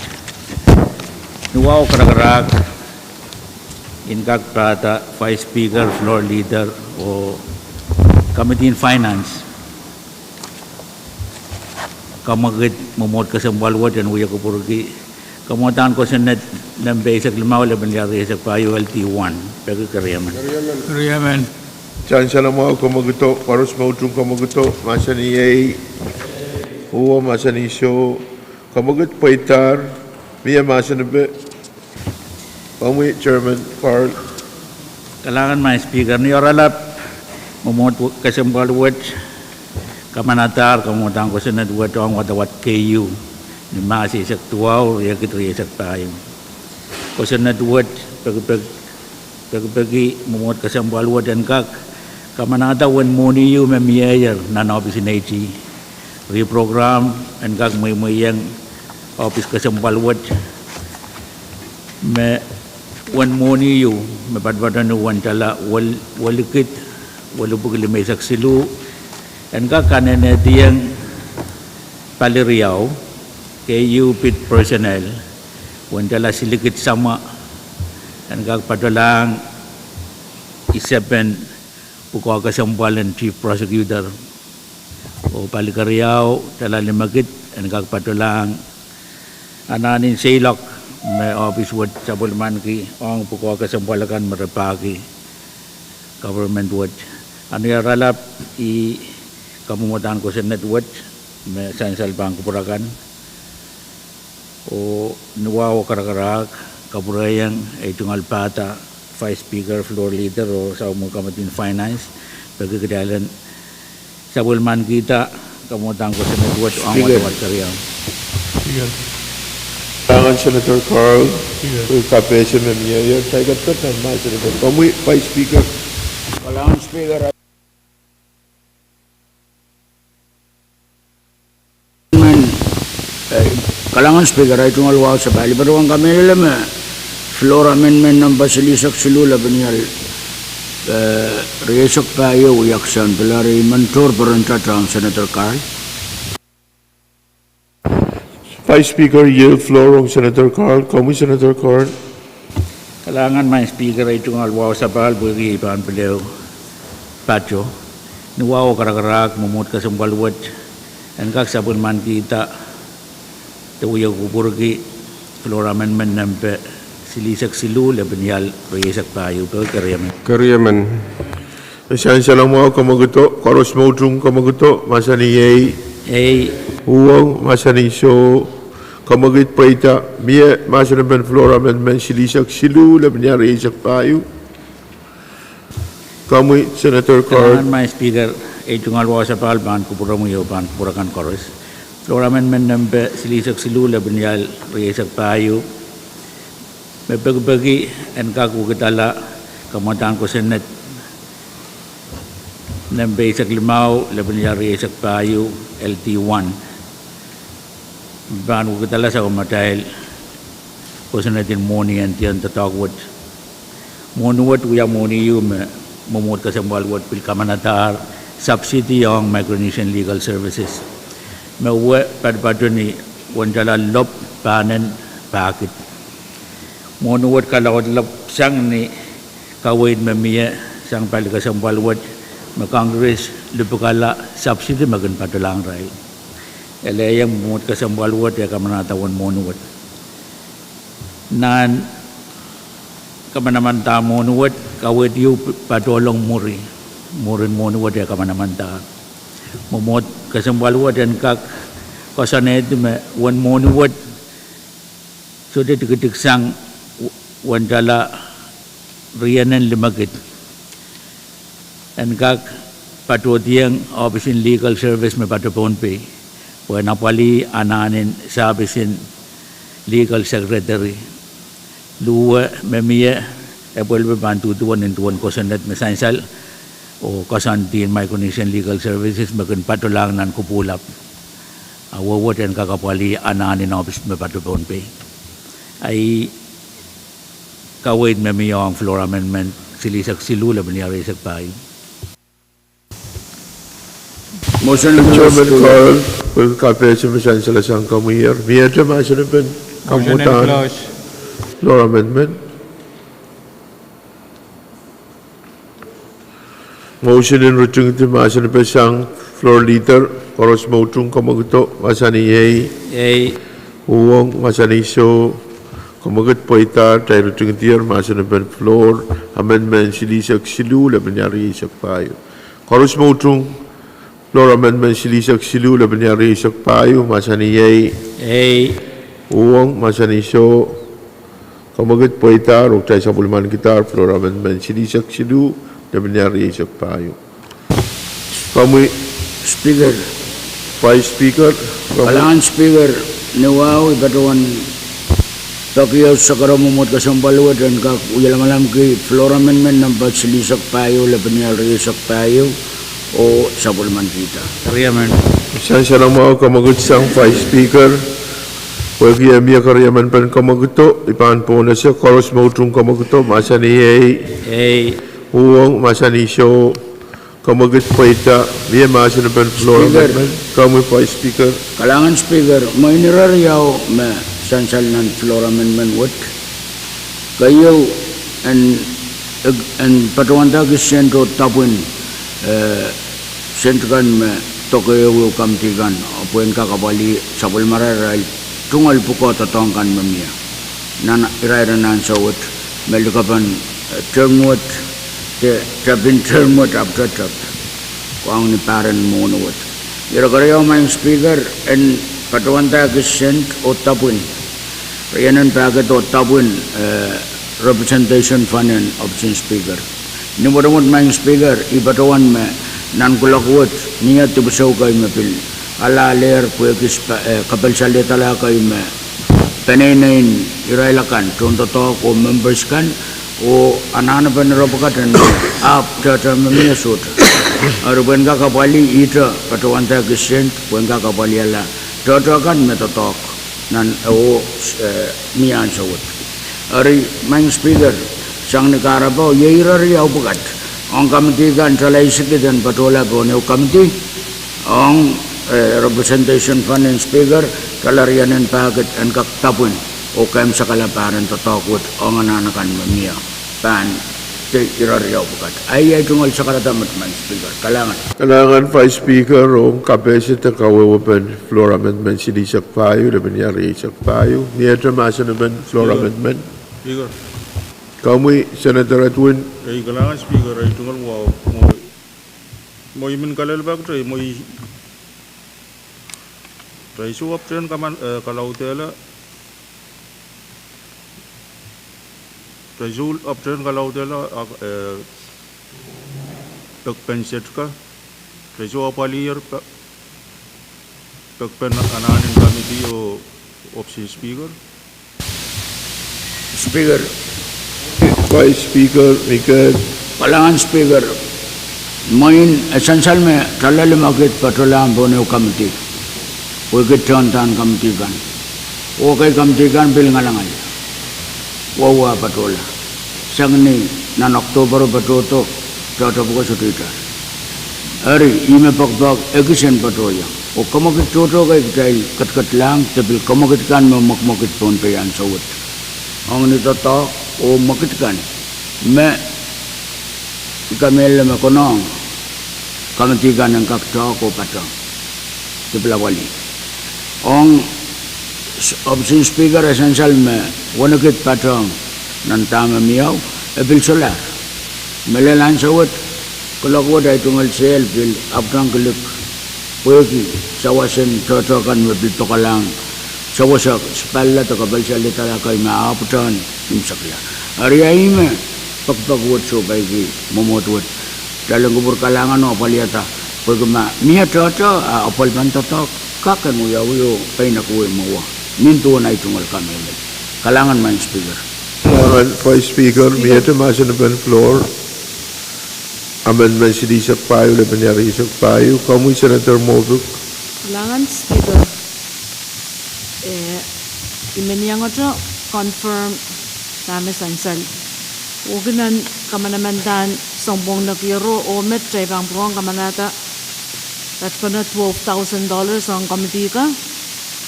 Ni wahu karakarahk, en kak pahda Vice Speaker, Floor Leader, oh Committee en Finance, kamwekid mwomwohd kesempwal wet en wie kupwurki kamwomwodahn kosonned nempe eisek limau, lepin rieisek pahieu, L D one. Peki keriemen. Keriemen. Sansal mwahu kamwekido, koaros me utung kamwekido, mahsanih ei, oh mahsanih soh, kamwekid pweidahr, mie mahsen epe. Komwi Chairman Carl. Kalahngan Maing Speaker, ni oaralap mwomwohd kesempwal wet, kamanadahr kamwomwodahn kosonned wet ong wadawad keieu, ni Mahs eisek duwau, riekid rieisek pahieu. Kosonned wet pekipek, pekipeki mwomwohd kesempwal wet en kak kamanada uwen mwohni ieu me mieier nan ohpis en AG, reprogram en kak mweimweiong ohpis kesempwal wet, me uwen mwohni ieu me patopatohng uwen tala wel, welikid, welipwiki limeisek siluh, en kak kanenehdiong pali riau, keieu pid personnel, uwen tala silikid samwa, en kak patohlahng isepen pwukoa kesempwal en Chief Prosecutor, oh pali keriau, tala limekid, en kak patohlahng anahnen seiloak me ohpis wet sapwellimaniki ong pwukoa kesempwal akan me re pahki government wet. A ni oaralap, ih kamwomwodahn kosonned wet me sansal pahn kupwur akan. Oh ni wahu karakarahk, kapwurehiong ei tungoal pahda Vice Speaker, Floor Leader, oh sapwellimomwi Committee en Finance, peki kitail en sapwellimanikihda kamwomwodahn kosonned wet ong wadawad keriau. Kalahngan Senator Carl, kapehse me mieier, kitail ketiketda nan mahsen epe. Komwi Vice Speaker. Kalahngan Speaker, men, eh, kalahngan Speaker, ei tungoal wahu sapahl. I patohwan kamehlele me floor amendment nempe silihsek siluh, lepin ial, eh, rieisek pahieu, wiaksang pilari mentor peren tata ong Senator Carl. Vice Speaker, yield floor ong Senator Carl. Komwi Senator Carl. Kalahngan Maing Speaker, ei tungoal wahu sapahl pwehki ei pahn pil ehu pato. Ni wahu karakarahk, mwomwohd kesempwal wet en kak sapwellimanikihda de wie kupwurki floor amendment nempe silihsek siluh, lepin ial rieisek pahieu, peki keriemen. Keriemen. Sansal mwahu, kamwekid. Koaros me utung kamwekid, mahsanih ei. Ei. Uhwong, mahsanih soh. Kamwekid pweida. Mie mahsen en floor amendment silihsek siluh, lepin ial rieisek pahieu. Komwi, Senator Card. Kalahngan, Madam Speaker, ei tungoal wasa pahn kupwuromwi oh pahn kupwur akan koaros. Floor amendment nempe silihsek siluh, lepin ial rieisek pahieu, me pekipeki en kak wekidala kamwadahn kosonned nempe eisek limau, lepin ial rieisek pahieu, L T one. Pahn wekidala sapwellimatail kosonned en mwohni en diong doadoahk wet. Mwohni wet wia mwohni ehu me mwomwohd kesempwal wet pil kamanadahr subsidy ong Micronesian Legal Services, me wia patopatohng ni wen tala lop pahnen pahkid. Mwohni wet kalaudlap sang ni kaweid me mie sang pali kesempwal wet, me Congress lipwukala subsidy me kin patohlahng irail. Ele iang mwomwohd kesempwal wet e kamanada wen mwohni wet. Nan kamanamanada mwohni wet, kaweid ehu patohlong mwuri, mwurin mwohni wet e kamanamanada. Mwomwohd kesempwal wet en kak koasoanehdi me wen mwohni wet sohte tikitik sang wen tala rienen limekid, en kak patohdiong ohpis en Legal Service me pato Pohnpei, pwehn apwalih anahn en sahpis en Legal Secretary. Luhwe me mie, epwelpe pahn duduwen en duwen kosonned me sansal oh koasoandi en Micronesian Legal Services me kin patohlahng nan kupwulap. A wehwehte en kak apwalih anahn en ohpis me pato Pohnpei. Ahi kaweid me mie ong floor amendment silihsek siluh, lepin ial rieisek pahieu. Chairman Carl, pwehki kapehse me sansal sang komwier, miehte mahsen en kamwadahn floor amendment. Motion en ritingdi mahsen en sang floor leader, koaros me utung kamwekido, mahsanih ei. Ei. Uhwong, mahsanih soh. Kamwekid pweida, kitail ritingdier mahsen en floor amendment silihsek siluh, lepin ial rieisek pahieu. Koaros me utung floor amendment silihsek siluh, lepin ial rieisek pahieu, mahsanih ei. Ei. Uhwong, mahsanih soh. Kamwekid pweida, oh kitail sapwellimanikidahr floor amendment silihsek siluh, lepin ial rieisek pahieu. Komwi Speaker. Vice Speaker, komwi. Kalahngan Speaker, ni wahu I patohwan peki ehu sakara mwomwohd kesempwal wet en kak wialamalamki floor amendment nambait silihsek pahieu, lepin ial rieisek pahieu, oh sapwellimanikihda. Keriemen. Sansal mwahu, kamwekid sang Vice Speaker. Pwehki e mie keriemen pen kamwekido, I pahn pwonese, koaros me utung kamwekido, mahsanih ei. Ei. Uhwong, mahsanih soh. Kamwekid pweida, mie mahsen en floor amendment. Komwi Vice Speaker. Kalahngan Speaker, mwein ire riau me sansal nan floor amendment wet. Keieu, en, en patohwandahki sent oh dapwin, eh, sent kan me doke ehu ehu kamidi kan, pwehn kak apwalih sapwellimarail irail tungoal pwukoa doadoahk kan me mie nan irair en ansou wet, me likapen, eh, term wet, de tepin term wet ahpwtehn tep, koahiek ni pahr en mwohni wet. Ire keriau, Madam Speaker, en patohwandahki sent oh dapwin, rienen pahkid oh dapwin, eh, representation fund en ohpis en Speaker. Ni mwotomwot, Madam Speaker, I patohwan me nan kuloak wet mie dipwisou kei me pil alehlehr pwehki, eh, kapelsalehda kei me peneineien irail akan, tohndoadoahk oh members kan, oh anahnepen ire pwukat en ahpw tehtehn me mie sohte. Eri pwehn kak apwalih ihte patohwandahki sent, pwehn kak apwalihala tehtehn kan me doadoahk nan, eh, oh, eh, mie ansou wet. Eri, Madam Speaker, sang ni kahrepe, iei ire riau pwukat ong kamidi kan, tala isikid en patohla pohn ehu kamidi, ong, eh, representation fund en Speaker, tala rienen pahkid en kak dapwin, oh kemsakala pahr en doadoahk wet, ong anahn akan me mie, pahn, de ire riau pwukat. Ahi ahi tungoal sakarada met, Madam Speaker. Kalahngan. Kalahngan Vice Speaker, ong kapehse de kawehwepen floor amendment silihsek pahieu, lepin ial rieisek pahieu. Miehte mahsen en floor amendment. Speaker. Komwi Senator Edwin. Ei, kalahngan Speaker, ei tungoal wahu, mwo, mwo I men kalelapak, ei, mwo I, ei soh apwtehn kaman, eh, kalaudehla, ei soh apwtehn kalaudehla, ah, eh, pekpen setka, ei soh apwalier pe-, pekpen anahnen committee oh option Speaker. Speaker. Vice Speaker, Mikel. Kalahngan Speaker, mwein e sansal me talali ma kid patohlahng pohn ehu committee, pwe kid tohndohn committee kan. Oh ekei committee kan pil ngalangal. Wauweh patohla. Sang ni nan October patohdo, tohto pwuko sohte ita. Eri, ih me poakepoak ekis en patohieng. Oh kamwekid tohto kei kitail ketiket lahng, de pil kamwekid kan me mwekmwekid pohn pei ansou wet. Ong ni doadoahk oh mwekid kan me I kamehlele me konehng committee kan en kak doahk oh patohng. De pil apwalih. Ong s-, option Speaker e sansal me wenekid patohng nan dahme mie, e pil solahr. Mehlel ansou wet, kuloak wet ahi tungoal sel pil ahpwtehn kilik. Pwehki sawas en tohto kan me pil dokalahng, sawas sipalla de kapalsal ladalah kei me ahpwtehn imwisekla. Eri ih me poakepoak wet soh pwehki mwomwohd wet. Kitail en kupwur kalahngan oh apwaliada, pwehki ma mie tohto, a apwalipen doadoahk kak en wiawi oh peinek wei mwowe. Nin duwen ahi tungoal kamehlele. Kalahngan Madam Speaker. Kalahngan Vice Speaker, miehte mahsen en floor. Amendment silihsek pahieu, lepin eisek pahieu, komwi Senator Moffitt. Kalahngan Speaker, eh, I men iangete confirm dahme sansal. Wehwehki nan kamanamandan sounpwong nekiero oh met kitail pahn pwurehng kamanahda, that pene twelve thousand dollars ong committee ka,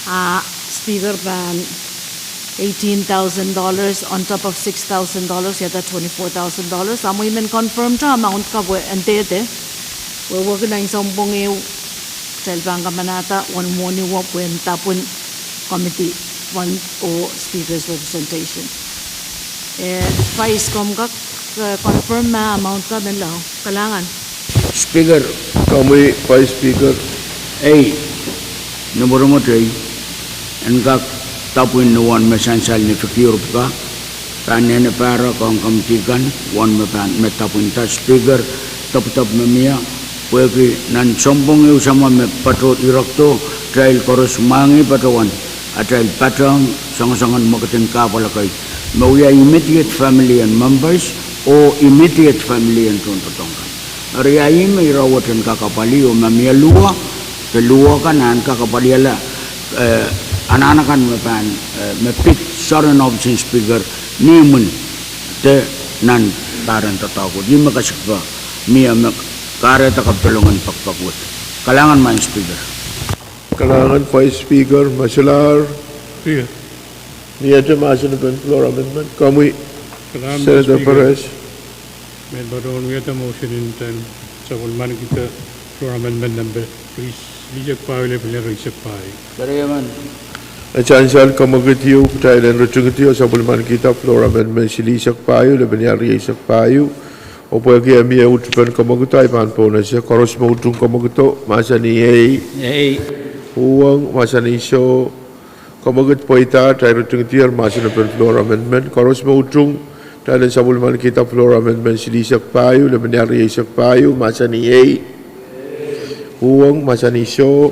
a Speaker pahn eighteen thousand dollars on top of six thousand dollars, ia twenty-four thousand dollars. A mwein I men confirm-te amount ka pwe en dehde. Wehwehki nan sounpwong ehu, kitail pahn kamanahda wen mwohni wet pwehn dapwin committee fund oh Speaker's representation. Eh, Vice, komw kak, eh, confirm ma amount ka menlau. Kalahngan. Speaker. Komwi Vice Speaker. Ei, ni mwotomwot ei, en kak dapwin ni wen me sansal ni fikiur pwuka, pahn nene pahrek ong committee kan, wen me pahn me dapwinda. Speaker, dopwudopw me mie, pwehki nan sounpwong ehu samwa me patohdo, irekdo, kitail koaros mwahngih patohwan atail patohng songosongen mwekid en kahpwal kei, me wia immediate family en members oh immediate family en tohnpadahk kan. Eri ih me ire wet en kak apwalih oh ma mie luo, de luo kan en kak apwalihala, eh, anahn akan me pahn, eh, me pid soaren option Speaker, ni imwin de nan pahr en doadoahk wet. Ih me kasikpe mie me kahrehda kapwtolong en poakepoak wet. Kalahngan Madam Speaker. Kalahngan Vice Speaker, ma solahr. Speaker. Miehte mahsen en floor amendment, komwi Senator Perez. Mehn patohwan wiahda motion en uhdahn sapwellimanikihda floor amendment nempe silihsek pahieu, lepin eisek pahieu. Eri emen. E sansal kamwekid ieu, kitail en ritingidi oh sapwellimanikihda floor amendment silihsek pahieu, lepin eisek pahieu. Oh pwehki e mie utupen kamwekido, I pahn pohnese, koaros me utung kamwekido, mahsanih ei. Ei. Uhwong, mahsanih soh. Kamwekid pweida, kitail ritingdier mahsen en floor amendment, koaros me utung, kitail en sapwellimanikihda floor amendment silihsek pahieu, lepin eisek pahieu, mahsanih ei. Uhwong, mahsanih soh.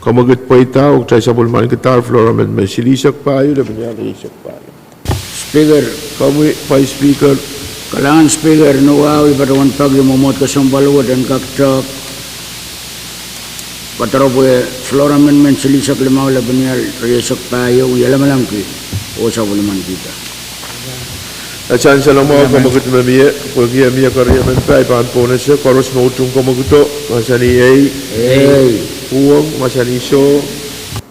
Kamwekid pweida, oh kitail sapwellimanikidahr floor amendment silihsek pahieu, lepin eisek pahieu. Speaker. Komwi Vice Speaker. Kalahngan Speaker, ni wahu I patohwan peki mwomwohd kesempwal wet en kak tehk, kadaropwe floor amendment silihsek limau, lepin eisek pahieu, I lamalamki oh sapwellimanikihda. E sansal mwahu kamwekid me mie, pwehki e mie keriemen pahi, I pahn pohnese, koaros me utung kamwekido, mahsanih ei. Ei. Uhwong, mahsanih soh.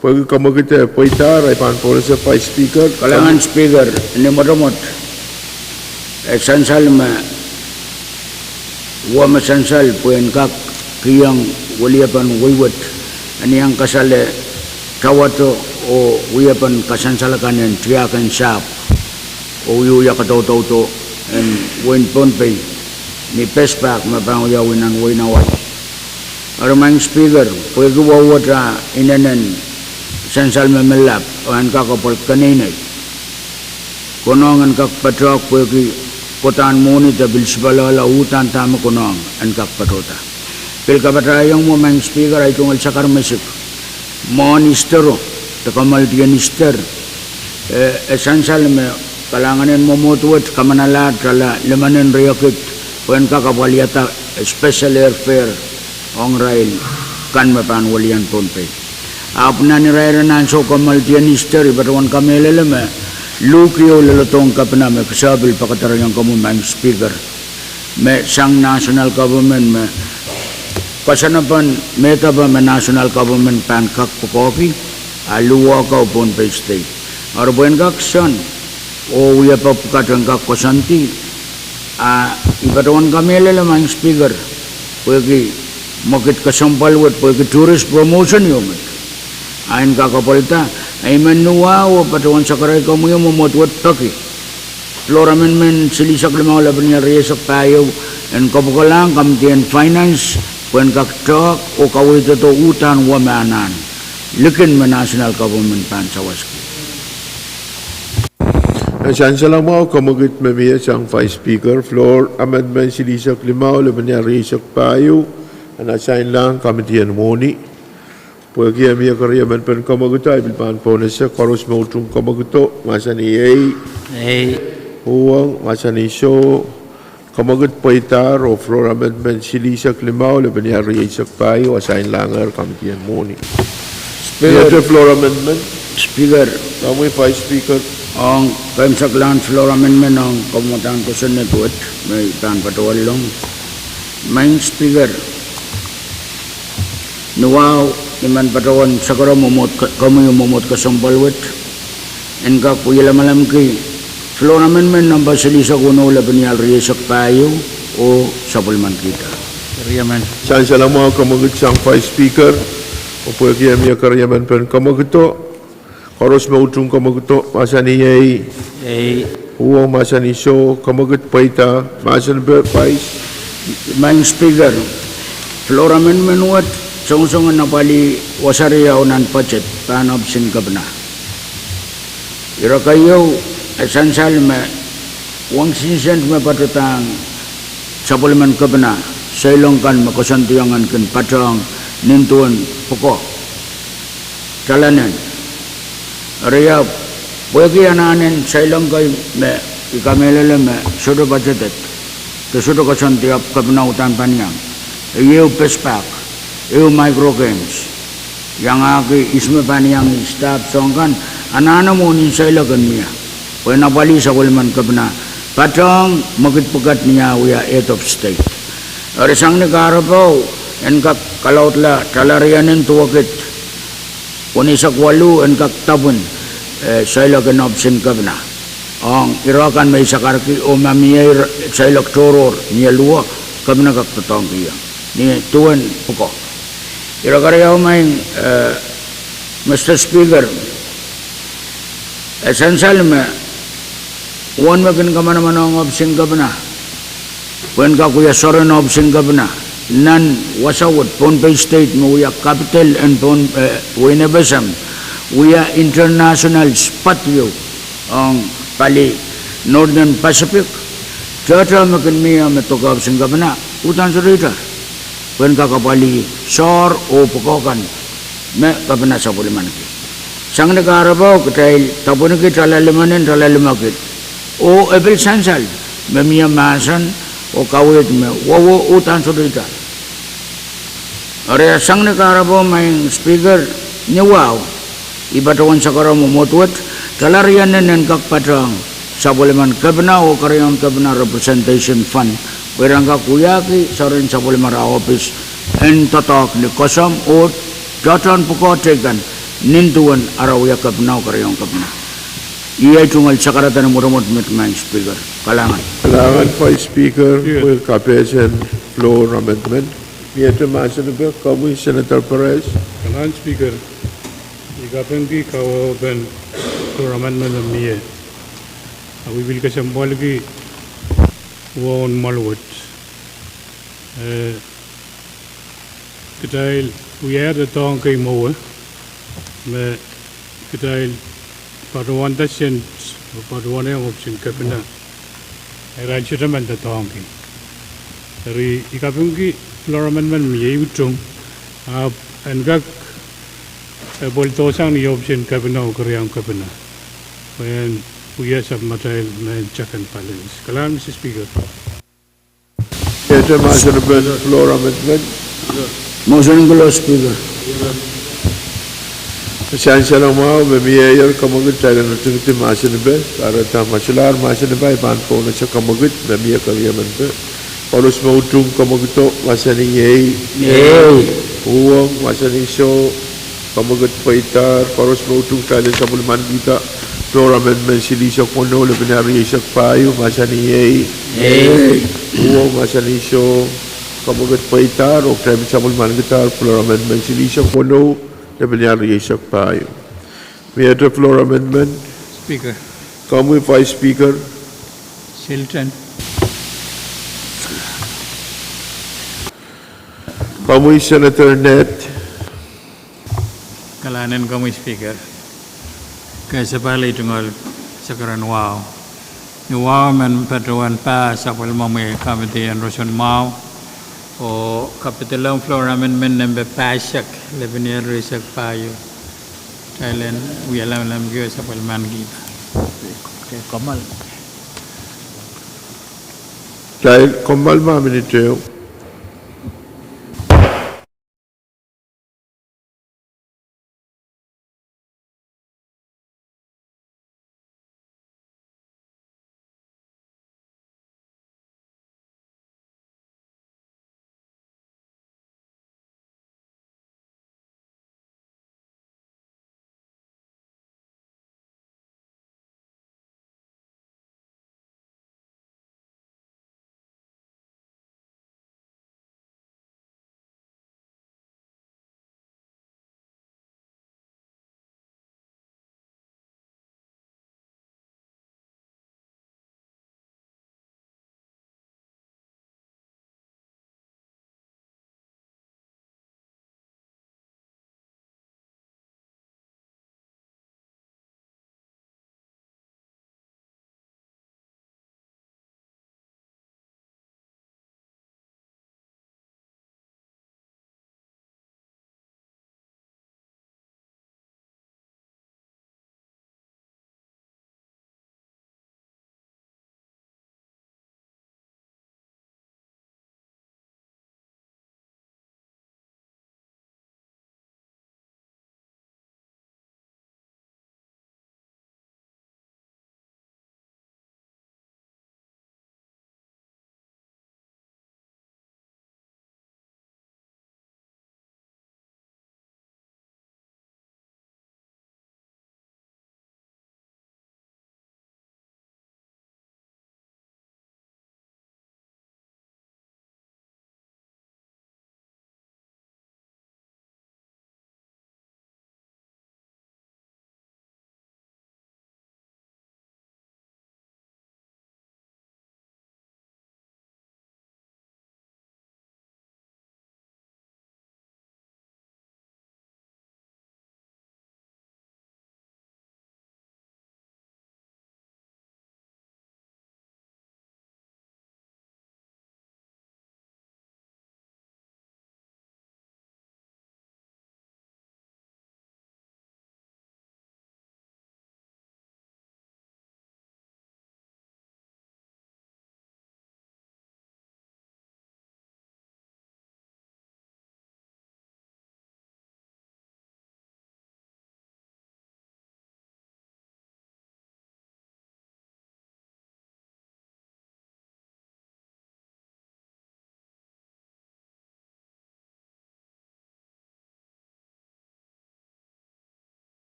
Pwehki kamwekid e pweidahr, I pahn pohnese, Vice Speaker. Kalahngan Speaker, ni mwotomwot e sansal me wia me sansal pwehn kak kihong weliepen wehi wet en iang kasale tawato oh wiepen kasansal akan en tiahk en sahpw. oh wiewia kadaudaudo en wein Pohnpei ni PESPAC me pahn wiawi nan wehin Hawaii. Eri Madam Speaker, pwehki wauwet ah inenen sansal me me lap, oh en kak apwal keneinei. Konehng en kak patohdo pwehki kodahn mwohni de pil sipaloala uhdahn dahme konehng en kak patohdo. Pil kapatahiong mwo Madam Speaker, ei tungoal sakar mesik. Mwohn Easter, de kamwaldian Easter, eh, e sansal me kalahngan en mwomwohd wet kamanalahr tala limenen riekid, pwe en kak apwaliada special airfare ong irail kan me pahn welian Pohnpei. Ahpw nan irair en ansou kamwaldian Easter, I patohwan kamehlele me luhk ieu leledohng kepina me kitail pil pekederehiong komwi Madam Speaker, me sang national government me koasoanehdi me depe me national government pahn kak pwukoahki, a luhk ieu Pohnpei State. Eri pwehn kak sohte oh wie pahn pwukat en kak koasoandi, a I patohwan kamehlele Madam Speaker, pwehki mwekid kesempwal wet, pwehki tourist promotion ieu met, a en kak apwalda, a I men nuwahu oh patohwan sakaraikomwi mwomwohd wet peki Floor Amendment silihsek limau lepeni riehsek pahieu en kapwukolahng Committee en Finance pwehn kak tehk oh kaweidehdo uhdahn wia me anahn likin me national government pahn sawaski. E sansal mwahu kamwekid me mie sang Vice Speaker, Floor Amendment silihsek limau lepeni riehsek pahieu en assign-lahng Committee en Mwohni. Pwehki e mie keriemen pen kamwekid, I pil pahn pohnese. Koaros me utung kamwekid, mahsanih iei. Uhwong, mahsanih soh. Kamwekid pweidahr oh Floor Amendment silihsek limau lepeni riehsek pahieu assign-lahngehr Committee en Mwohni. Speaker, Floor Amendment. Speaker, komwi Vice Speaker. Ong keimwseklahn Floor Amendment ong kamwadahn kosonned wet me I pahn patohwallong, Madam Speaker, nuwahu I men patohwan sakara mwomwohd ke-, komwi mwomwohd kesempwal wet en kak wie lamalamki Floor Amendment number silihsek weneu lepeni riehsek pahieu oh sapwellimankihda. Sansal mwahu kamwekid sang Vice Speaker, oh pwehki e mie keriemen pen kamwekido, koaros me utung kamwekido mahsanih iei. Uhwong, mahsanih soh. Kamwekid pweidahr, mahsen pwe Vice. Madam Speaker, Floor Amendment wet songosong en apwalih wasa riau nan budget pahn ohpis en kepina. Ire keieu, e sansal me uweng sinsent me patohdahng sapwellimen kepina, seilong kan me koasoandiong en kin patohng nin duwen pwukoa, talanen. Eri ahpw pwehki anahnen seilong kei me I kamehlele me sohte budgeted, de sohte koasoandi ahpw kepina uhdahn pahn iang, ehu PESPAC, ehu micro games, iangahki ihs me pahn iang staff soahng kan, anahne mwohnin seiloak en mie pwehn apwalih sapwellimen kepina patohng mwekid pwukat ni ah wia head of state. Eri sang ni kahrepeo en kak kalaudla dala rienen duwekid weneisek waluh en kak dapwin, eh, seiloak en ohpis en kepina ong ire kan me I sakarki, oh ma mie ire seiloak tohrohr ni eh luo, kepina kak doadoahngki ie ni duwen pwukoa. Ire kariau, Madam, eh, Mister Speaker, e sansal me uwen me kin kamanaman ong ohpis en kepina pwehn kak wia soaren ohpis en kepina nan wasa wet. Pohnpei State me wia capital en Pohn, eh, wehin FSM, wia international spot ieu ong pali Northern Pacific. Tohto me kin mie me doke ohpis en kepina uhdahn sohte itar pwehn kak apwalih soahr oh pwukoa kan me kepina sapwellimanki. Sang ni kahrepeo kitail dapwiniki dala limenen dala limekid, oh e pil sansal me mie mahsen oh kaweid me wowo uhdahn sohte itar. Eri sang ni kahrepeo, Madam Speaker, ni wahu I patohwan sakara mwomwohd wet, dala rienen en kak patohng sapwellimen kepina oh kerieun kepina representation fund, pwe ira en kak wiahki soaren sapwellimen ara ohpis en doadoahk ni kosomw oh tohtohn pwukoa teikan nin duwen ara wia kepina oh kerieun kepina. Iei tungoal sakarada ni mweremwer met, Madam Speaker. Kalahngan. Kalahngan Vice Speaker, pwe kapehsen Floor Amendment. Miehte mahsen pwe komwi Senator Perez. Kalahngan Speaker, I kapingki kawehwepen Floor Amendment me mie. Ahpw I pil kesempwalki wahu en mwoahl wet. Eh, kitail wiahier doadoahk kei mwowe, me kitail patohwanda sent, patohwanohng ohpis en kepina. Irail sohte men doadoahngki. Eri I kapingki floor amendment me iei utung, ahpw en kak, eh, pweldohsang ni ohpis en kepina oh keriaun kepina. Pwe en wia sapwmatail mehn check and balance. Kalahngan, Mister Speaker. Iete mahsen en floor amendment. Motion close, Speaker. Sansal mwahu me mie ier kemwekid, kitail en ritingidi mahsen en peh. Kahrehda ma solahr mahsen en peh, I pahn pohnese kemwekid me mie keriemen peh. Koaros me utung kemwekido, mahsanih iei. Iei. Uhwong, mahsanih soh. Kemwekid pweidahr. Koaros me utung, kitail en sapwellimanikihda floor amendment silihsek weneu, lepin ehr rieisek pahieu, mahsanih iei. Iei. Uhwong, mahsanih soh. Kemwekid pweidahr, oh kitail pil sapwellimanikidahr floor amendment silihsek weneu, lepin ehr rieisek pahieu. Miehte floor amendment. Speaker. Komwi Vice Speaker. Chilton. Komwi Senator Ned. Kalahngan en komwi Speaker. Kesempwal iei tungoal sakaren wahu. Ni wahu men patohwan pah sapwellimomwi committee en roson mwahu, oh kapidolong floor amendment nempe pahisek, lepin ehr rieisek pahieu. Kitail en wia lamalam kio sapwellimanikihda. Kitail kommoal ma minit ehu.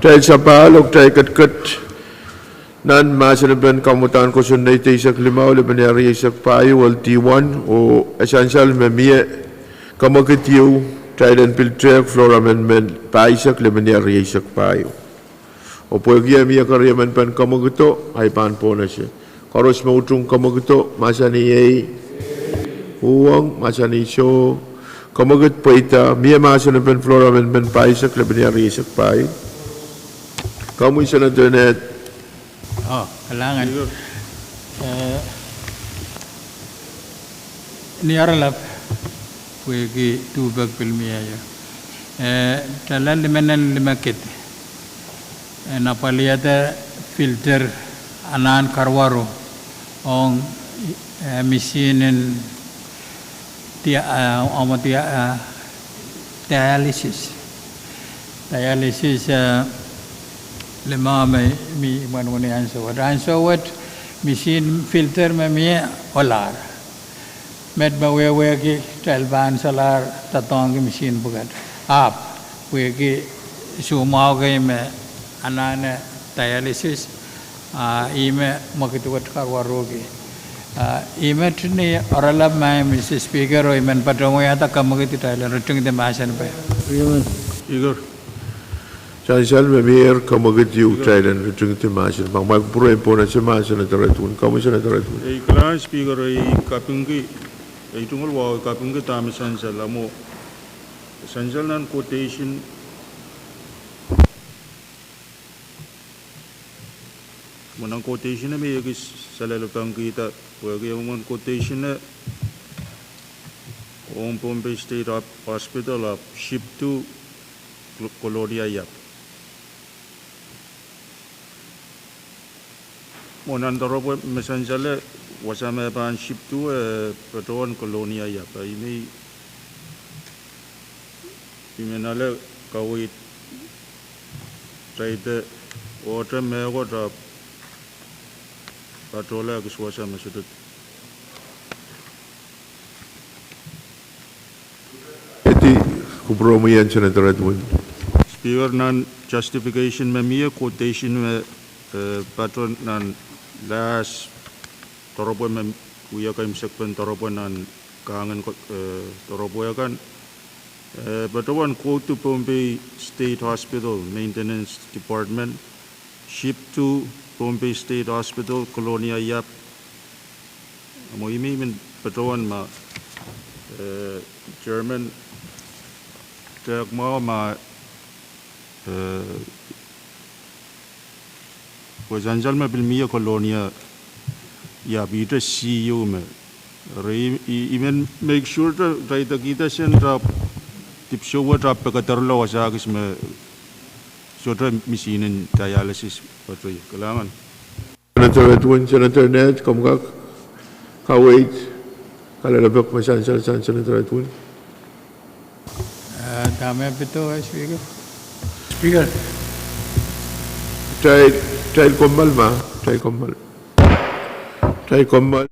Kitail sapahl oh kitail ketiket nan mahsen en Kamwadahn Kosonned eisek limau, lepin ehu rieisek pahieu, L D one, oh e sansal me mie kamwekid ieu, kitail en pil tehk floor amendment pahisek, lepin ehu rieisek pahieu. Oh pwehki e mie keriemen pen kamwekido, ahi pahn pohnese. Koaros me utung kamwekido, mahsanih ehi. Uhwong, mahsanih soh. Kamwekid pweida, mie mahsen en pen floor amendment pahisek, lepin ehu rieisek pahieu. Komwi Senator Ned. Oh, kalahngan. Eh, ni oaralap, pwehki duhpek pil mie ie. Eh, tala limenen limekid. Eh, en apwalihada filter anahn karuwaru ong, eh, misihn en dia-, eh, amo dia-, eh, dialysis. Dialysis, eh, limau me mi imwen wini ansou wet. Ansou wet, misihn filter me mie ohlahr. Met me wehwehki kitail pahn solahr doadoahngki misihn pwukat. Ahpw, pwehki soumwahu kei me anahne dialysis, ah, ih me mwekid wet karuwaruki. Ah, ih met ni oaralap, Madam Speaker, oh I men patohwan wiahda kamwekid kitail en ritingdi mahsen pai. Speaker. Sansal me mie kamwekid ieu kitail en ritingdi mahsen. Pahn mwail kupwure en pohnese mahsen Senator Edwin. Komwi Senator Edwin. Ei, kalahngan Speaker, ei kapingki, ei tungoal wahu, ei kapingki dahme sansal, ah mwo. Sansal nan quotation. Mwo nan quotation me I ekis salelepengkihda, pwehki e mwomwen quotation ong Pohnpei State Hop-, Hospital ahpw ship to Kol-, Kolonia Yap. Mwo nan doaropwe me sansal e wasa me pahn ship to, eh, patohwan Kolonia Yap. I men, I men ale kaweid, taide, ohte mehkot ahpw patohla ekis wasa me sohte. Edi, kupwuromwi en Senator Edwin. Speaker, nan justification me mie quotation me, eh, patohwan nan last doaropwe me wia keimwseklahn doaropwe nan kahngen ko-, eh, doaropwe kan. Eh, patohwan quote to Pohnpei State Hospital Maintenance Department, ship to Pohnpei State Hospital, Kolonia Yap. Mwo I men, I men patohwan ma, eh, Chairman, tehk mwahu ma, eh, pwe sansal me pil mie Kolonia Yap, ihte C U me. Eri I, I, I men make sure te, te idekihda sen te dipwisou wet ahpw pekederla wasa kis me sohte misihnen dialysis. Patohwan kalahngan. Senator Edwin, Senator Ned, komw kak kaweid, kalelapak me sansal sang Senator Edwin. Eh, dahme pid, Speaker? Speaker. Kitail, kitail kommoal ma, kitail kommoal. Kitail kommoal.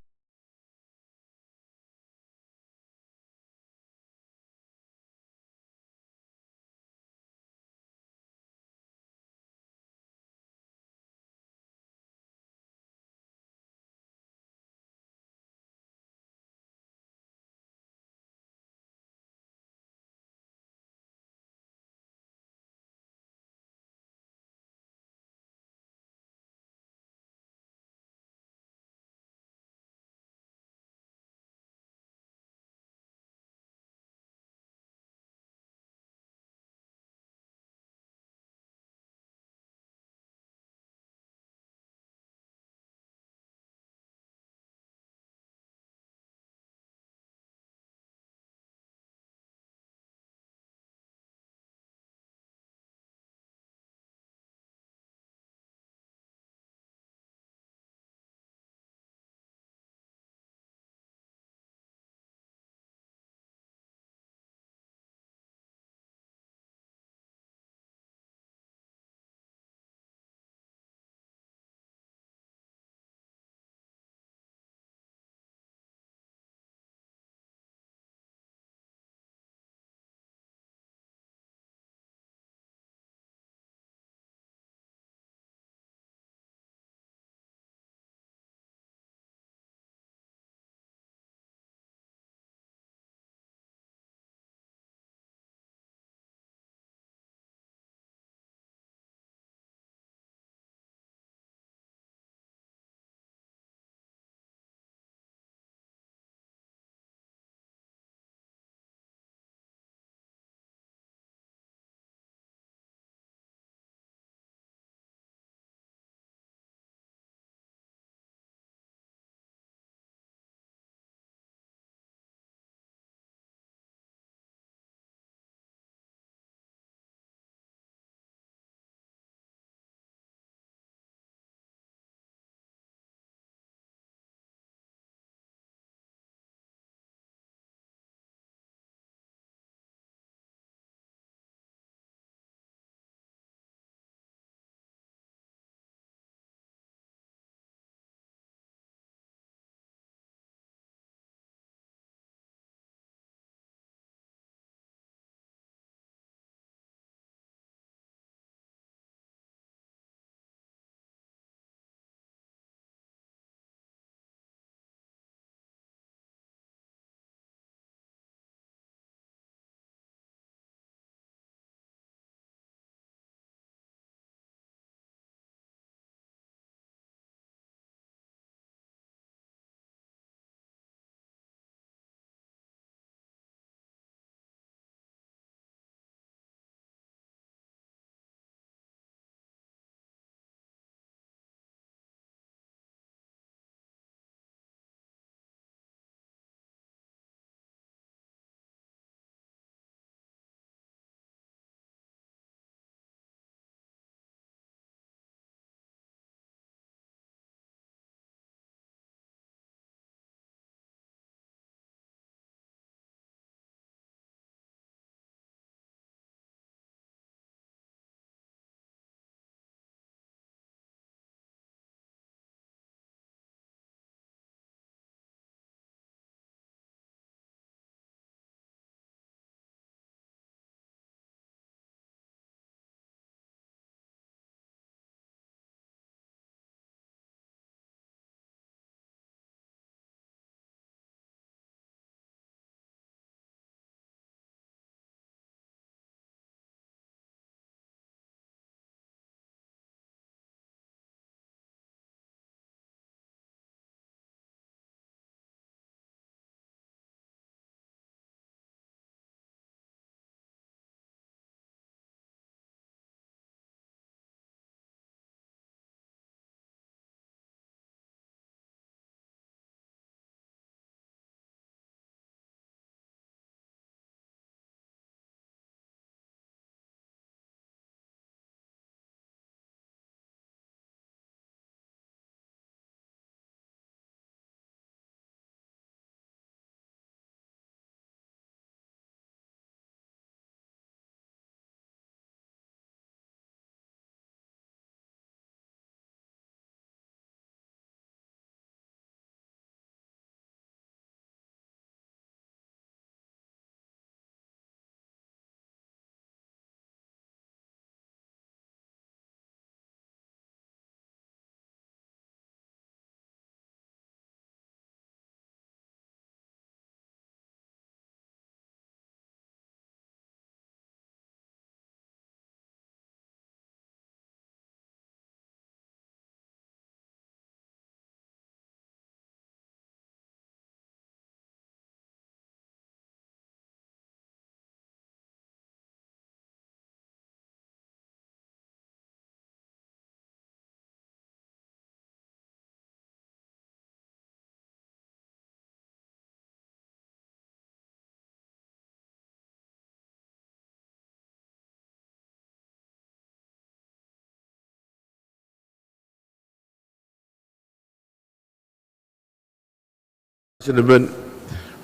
Mahsen en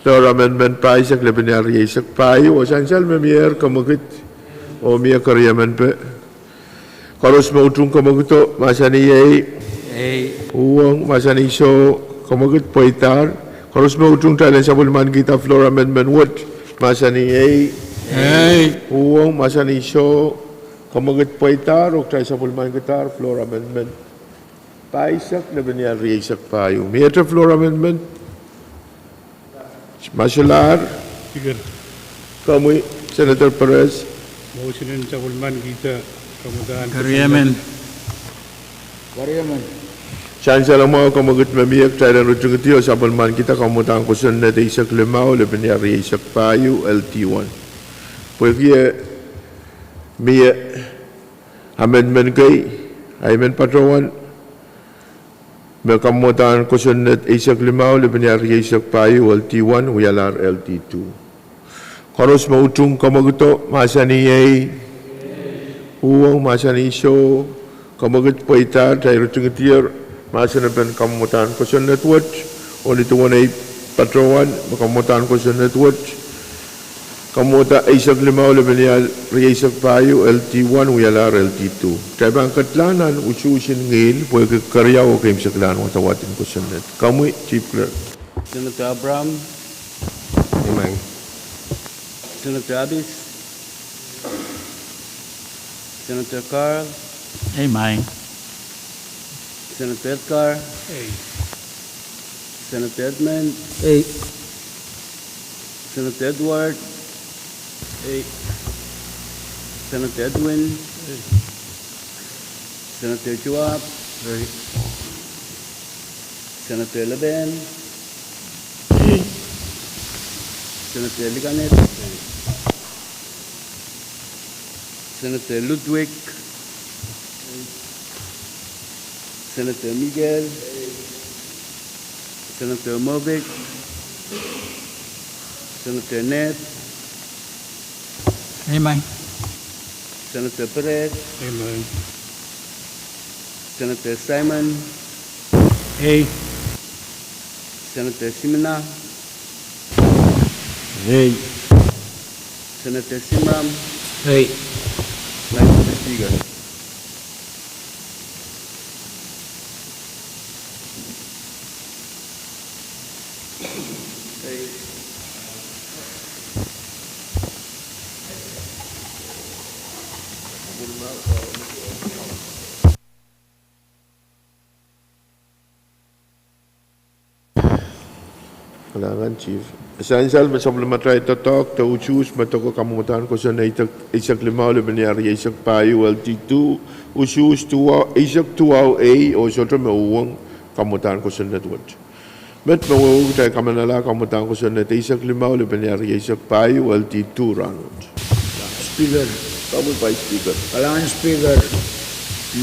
floor amendment pahisek lepin iar rieisek pahieu, oh sansal me mier kamwekid, oh mie keriemen pe. Koaros me utung kamwekid oh mahsanih ei. Ei. Uhwong mahsanih soh, kamwekid pweidahr. Koaros me utung kitail en sapwellimanikihda floor amendment wet, mahsanih ei. Ei. Uhwong mahsanih soh, kamwekid pweidahr, oh kitail sapwellimanikidahr floor amendment pahisek lepin iar rieisek pahieu. Miehte floor amendment? Ma solahr. Speaker. Komwi, Senator Perez. Motion en sapwellimanikihda kamwedahn kosonned. Keriemen. Keriemen. Sansal mwahu, kamwekid me mie, kitail en ritingidi oh sapwellimanikihda kamwedahn kosonned eisek limau lepin iar rieisek pahieu, L D one. Pwehki mie amendment kei, I men patohwan me kamwedahn kosonned eisek limau lepin iar rieisek pahieu, L D one, wialahr L D two. Koaros me utung kamwekido, mahsanih ei. Uhwong mahsanih soh, kamwekid pweidahr, kitail ritingidier mahsen en kamwedahn kosonned wet, oh ni duwen ei patohwan me kamwedahn kosonned wet kamwedahn eisek limau lepin iar rieisek pahieu, L D one, wialahr L D two. Kitail pahn kedlahng nan usuhs en ngihl pwehki keriau oh keimwseklahn wadawad en kosonned. Komwi, Chief Clerk. Senator Abraham. Amen. Senator Abis. Senator Carl. Amen. Senator Edgar. Ei. Senator Edmund. Ei. Senator Edward. Ei. Senator Edwin. Ei. Senator Joab. Ei. Senator Leben. Ei. Senator Liganet. Ei. Senator Ludwig. Senator Miguel. Senator Mobik. Senator Ned. Amen. Senator Perez. Amen. Senator Simon. Ei. Senator Simina. Ei. Senator Simram. Ei. Madam Speaker. Kalahngan, Chief. Sansal me sapwellimatail doadoahk de usuhs me doke kamwomwdahn kosonned eisek limau lepin iar rieisek pahieu, L D two, usuhs eisek duwau A, oh sohte me uhwong kamwomwdahn kosonned wet. Met me wehwehki kitail kamanala kamwomwdahn kosonned eisek limau lepin iar rieisek pahieu, L D two, rahnwet. Speaker. Komwi Vice Speaker. Kalahngan Speaker,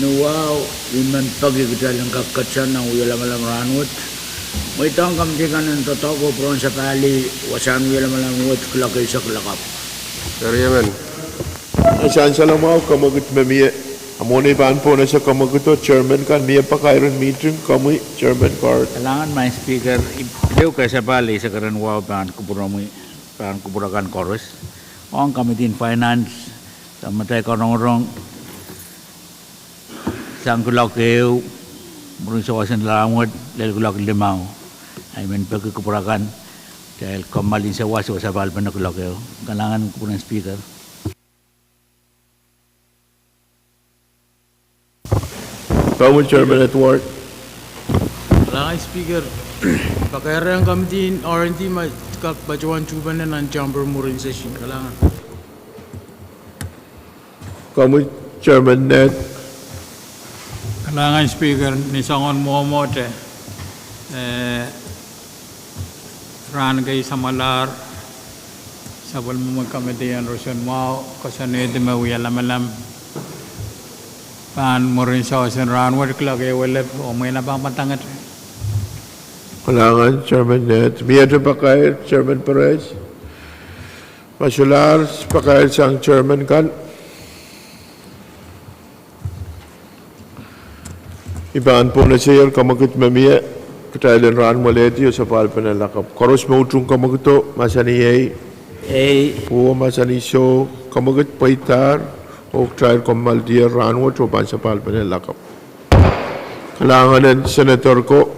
ni wahu I men peki kitail en kak ketsang nan wia lamalam rahnwet. Mweidohng komiti kan en doadoahk oh pwurehng sapahlih wasahn wia lamalam wet kuloak eisek lakapw. Keriemen. Sansal mwahu, kamwekid me mie. Mwohn ei pahn pohnese kamwekido, chairman kan mie pakair en mihting, komwi Chairman Carl. Kalahngan Madam Speaker, I pil ehu kasapahl eisek erein wahu pahn kupwuromwi, pahn kupwur akan koaros. Ong Committee en Finance, me kitail karongorong sang kuloak ehu mwurin sawas en rahnwet lel kuloak limau. I men peki kupwur akan kitail kommoal en sawas oh sapahl pene kuloak ehu. Kalahngan kupwuren Speaker. Komwi Chairman Edward. Kalahngan Speaker, pakairehng Committee en R and D ma kak patohwan tuhpene nan chamber mwurin session. Kalahngan. Komwi Chairman Ned. Kalahngan Speaker, ni soangen mwomwohte, eh, rahn kei samwalahr sapwellimomwi Committee en Roson Mwahu koasoanehdi me wia lamalam pahn mwurin sawas en rahnwet kuloak ehu elep oh mwein pahn padahngete. Kalahngan Chairman Ned. Miehte pakair Chairman Perez? Ma solahr, pakair sang chairman kan. I pahn pohnesehier kamwekid me mie, Kitail en rahnwet ledi oh sapahl pene lakapw. Koaros me utung kamwekid o mahsanih ei. Ei. Pwuhko mahsanih soh. Kamwekid pweidahr oh kitail kommoaldier rahnwet oh pahn sapahl pene lakapw. Kalahngan en Senator ko.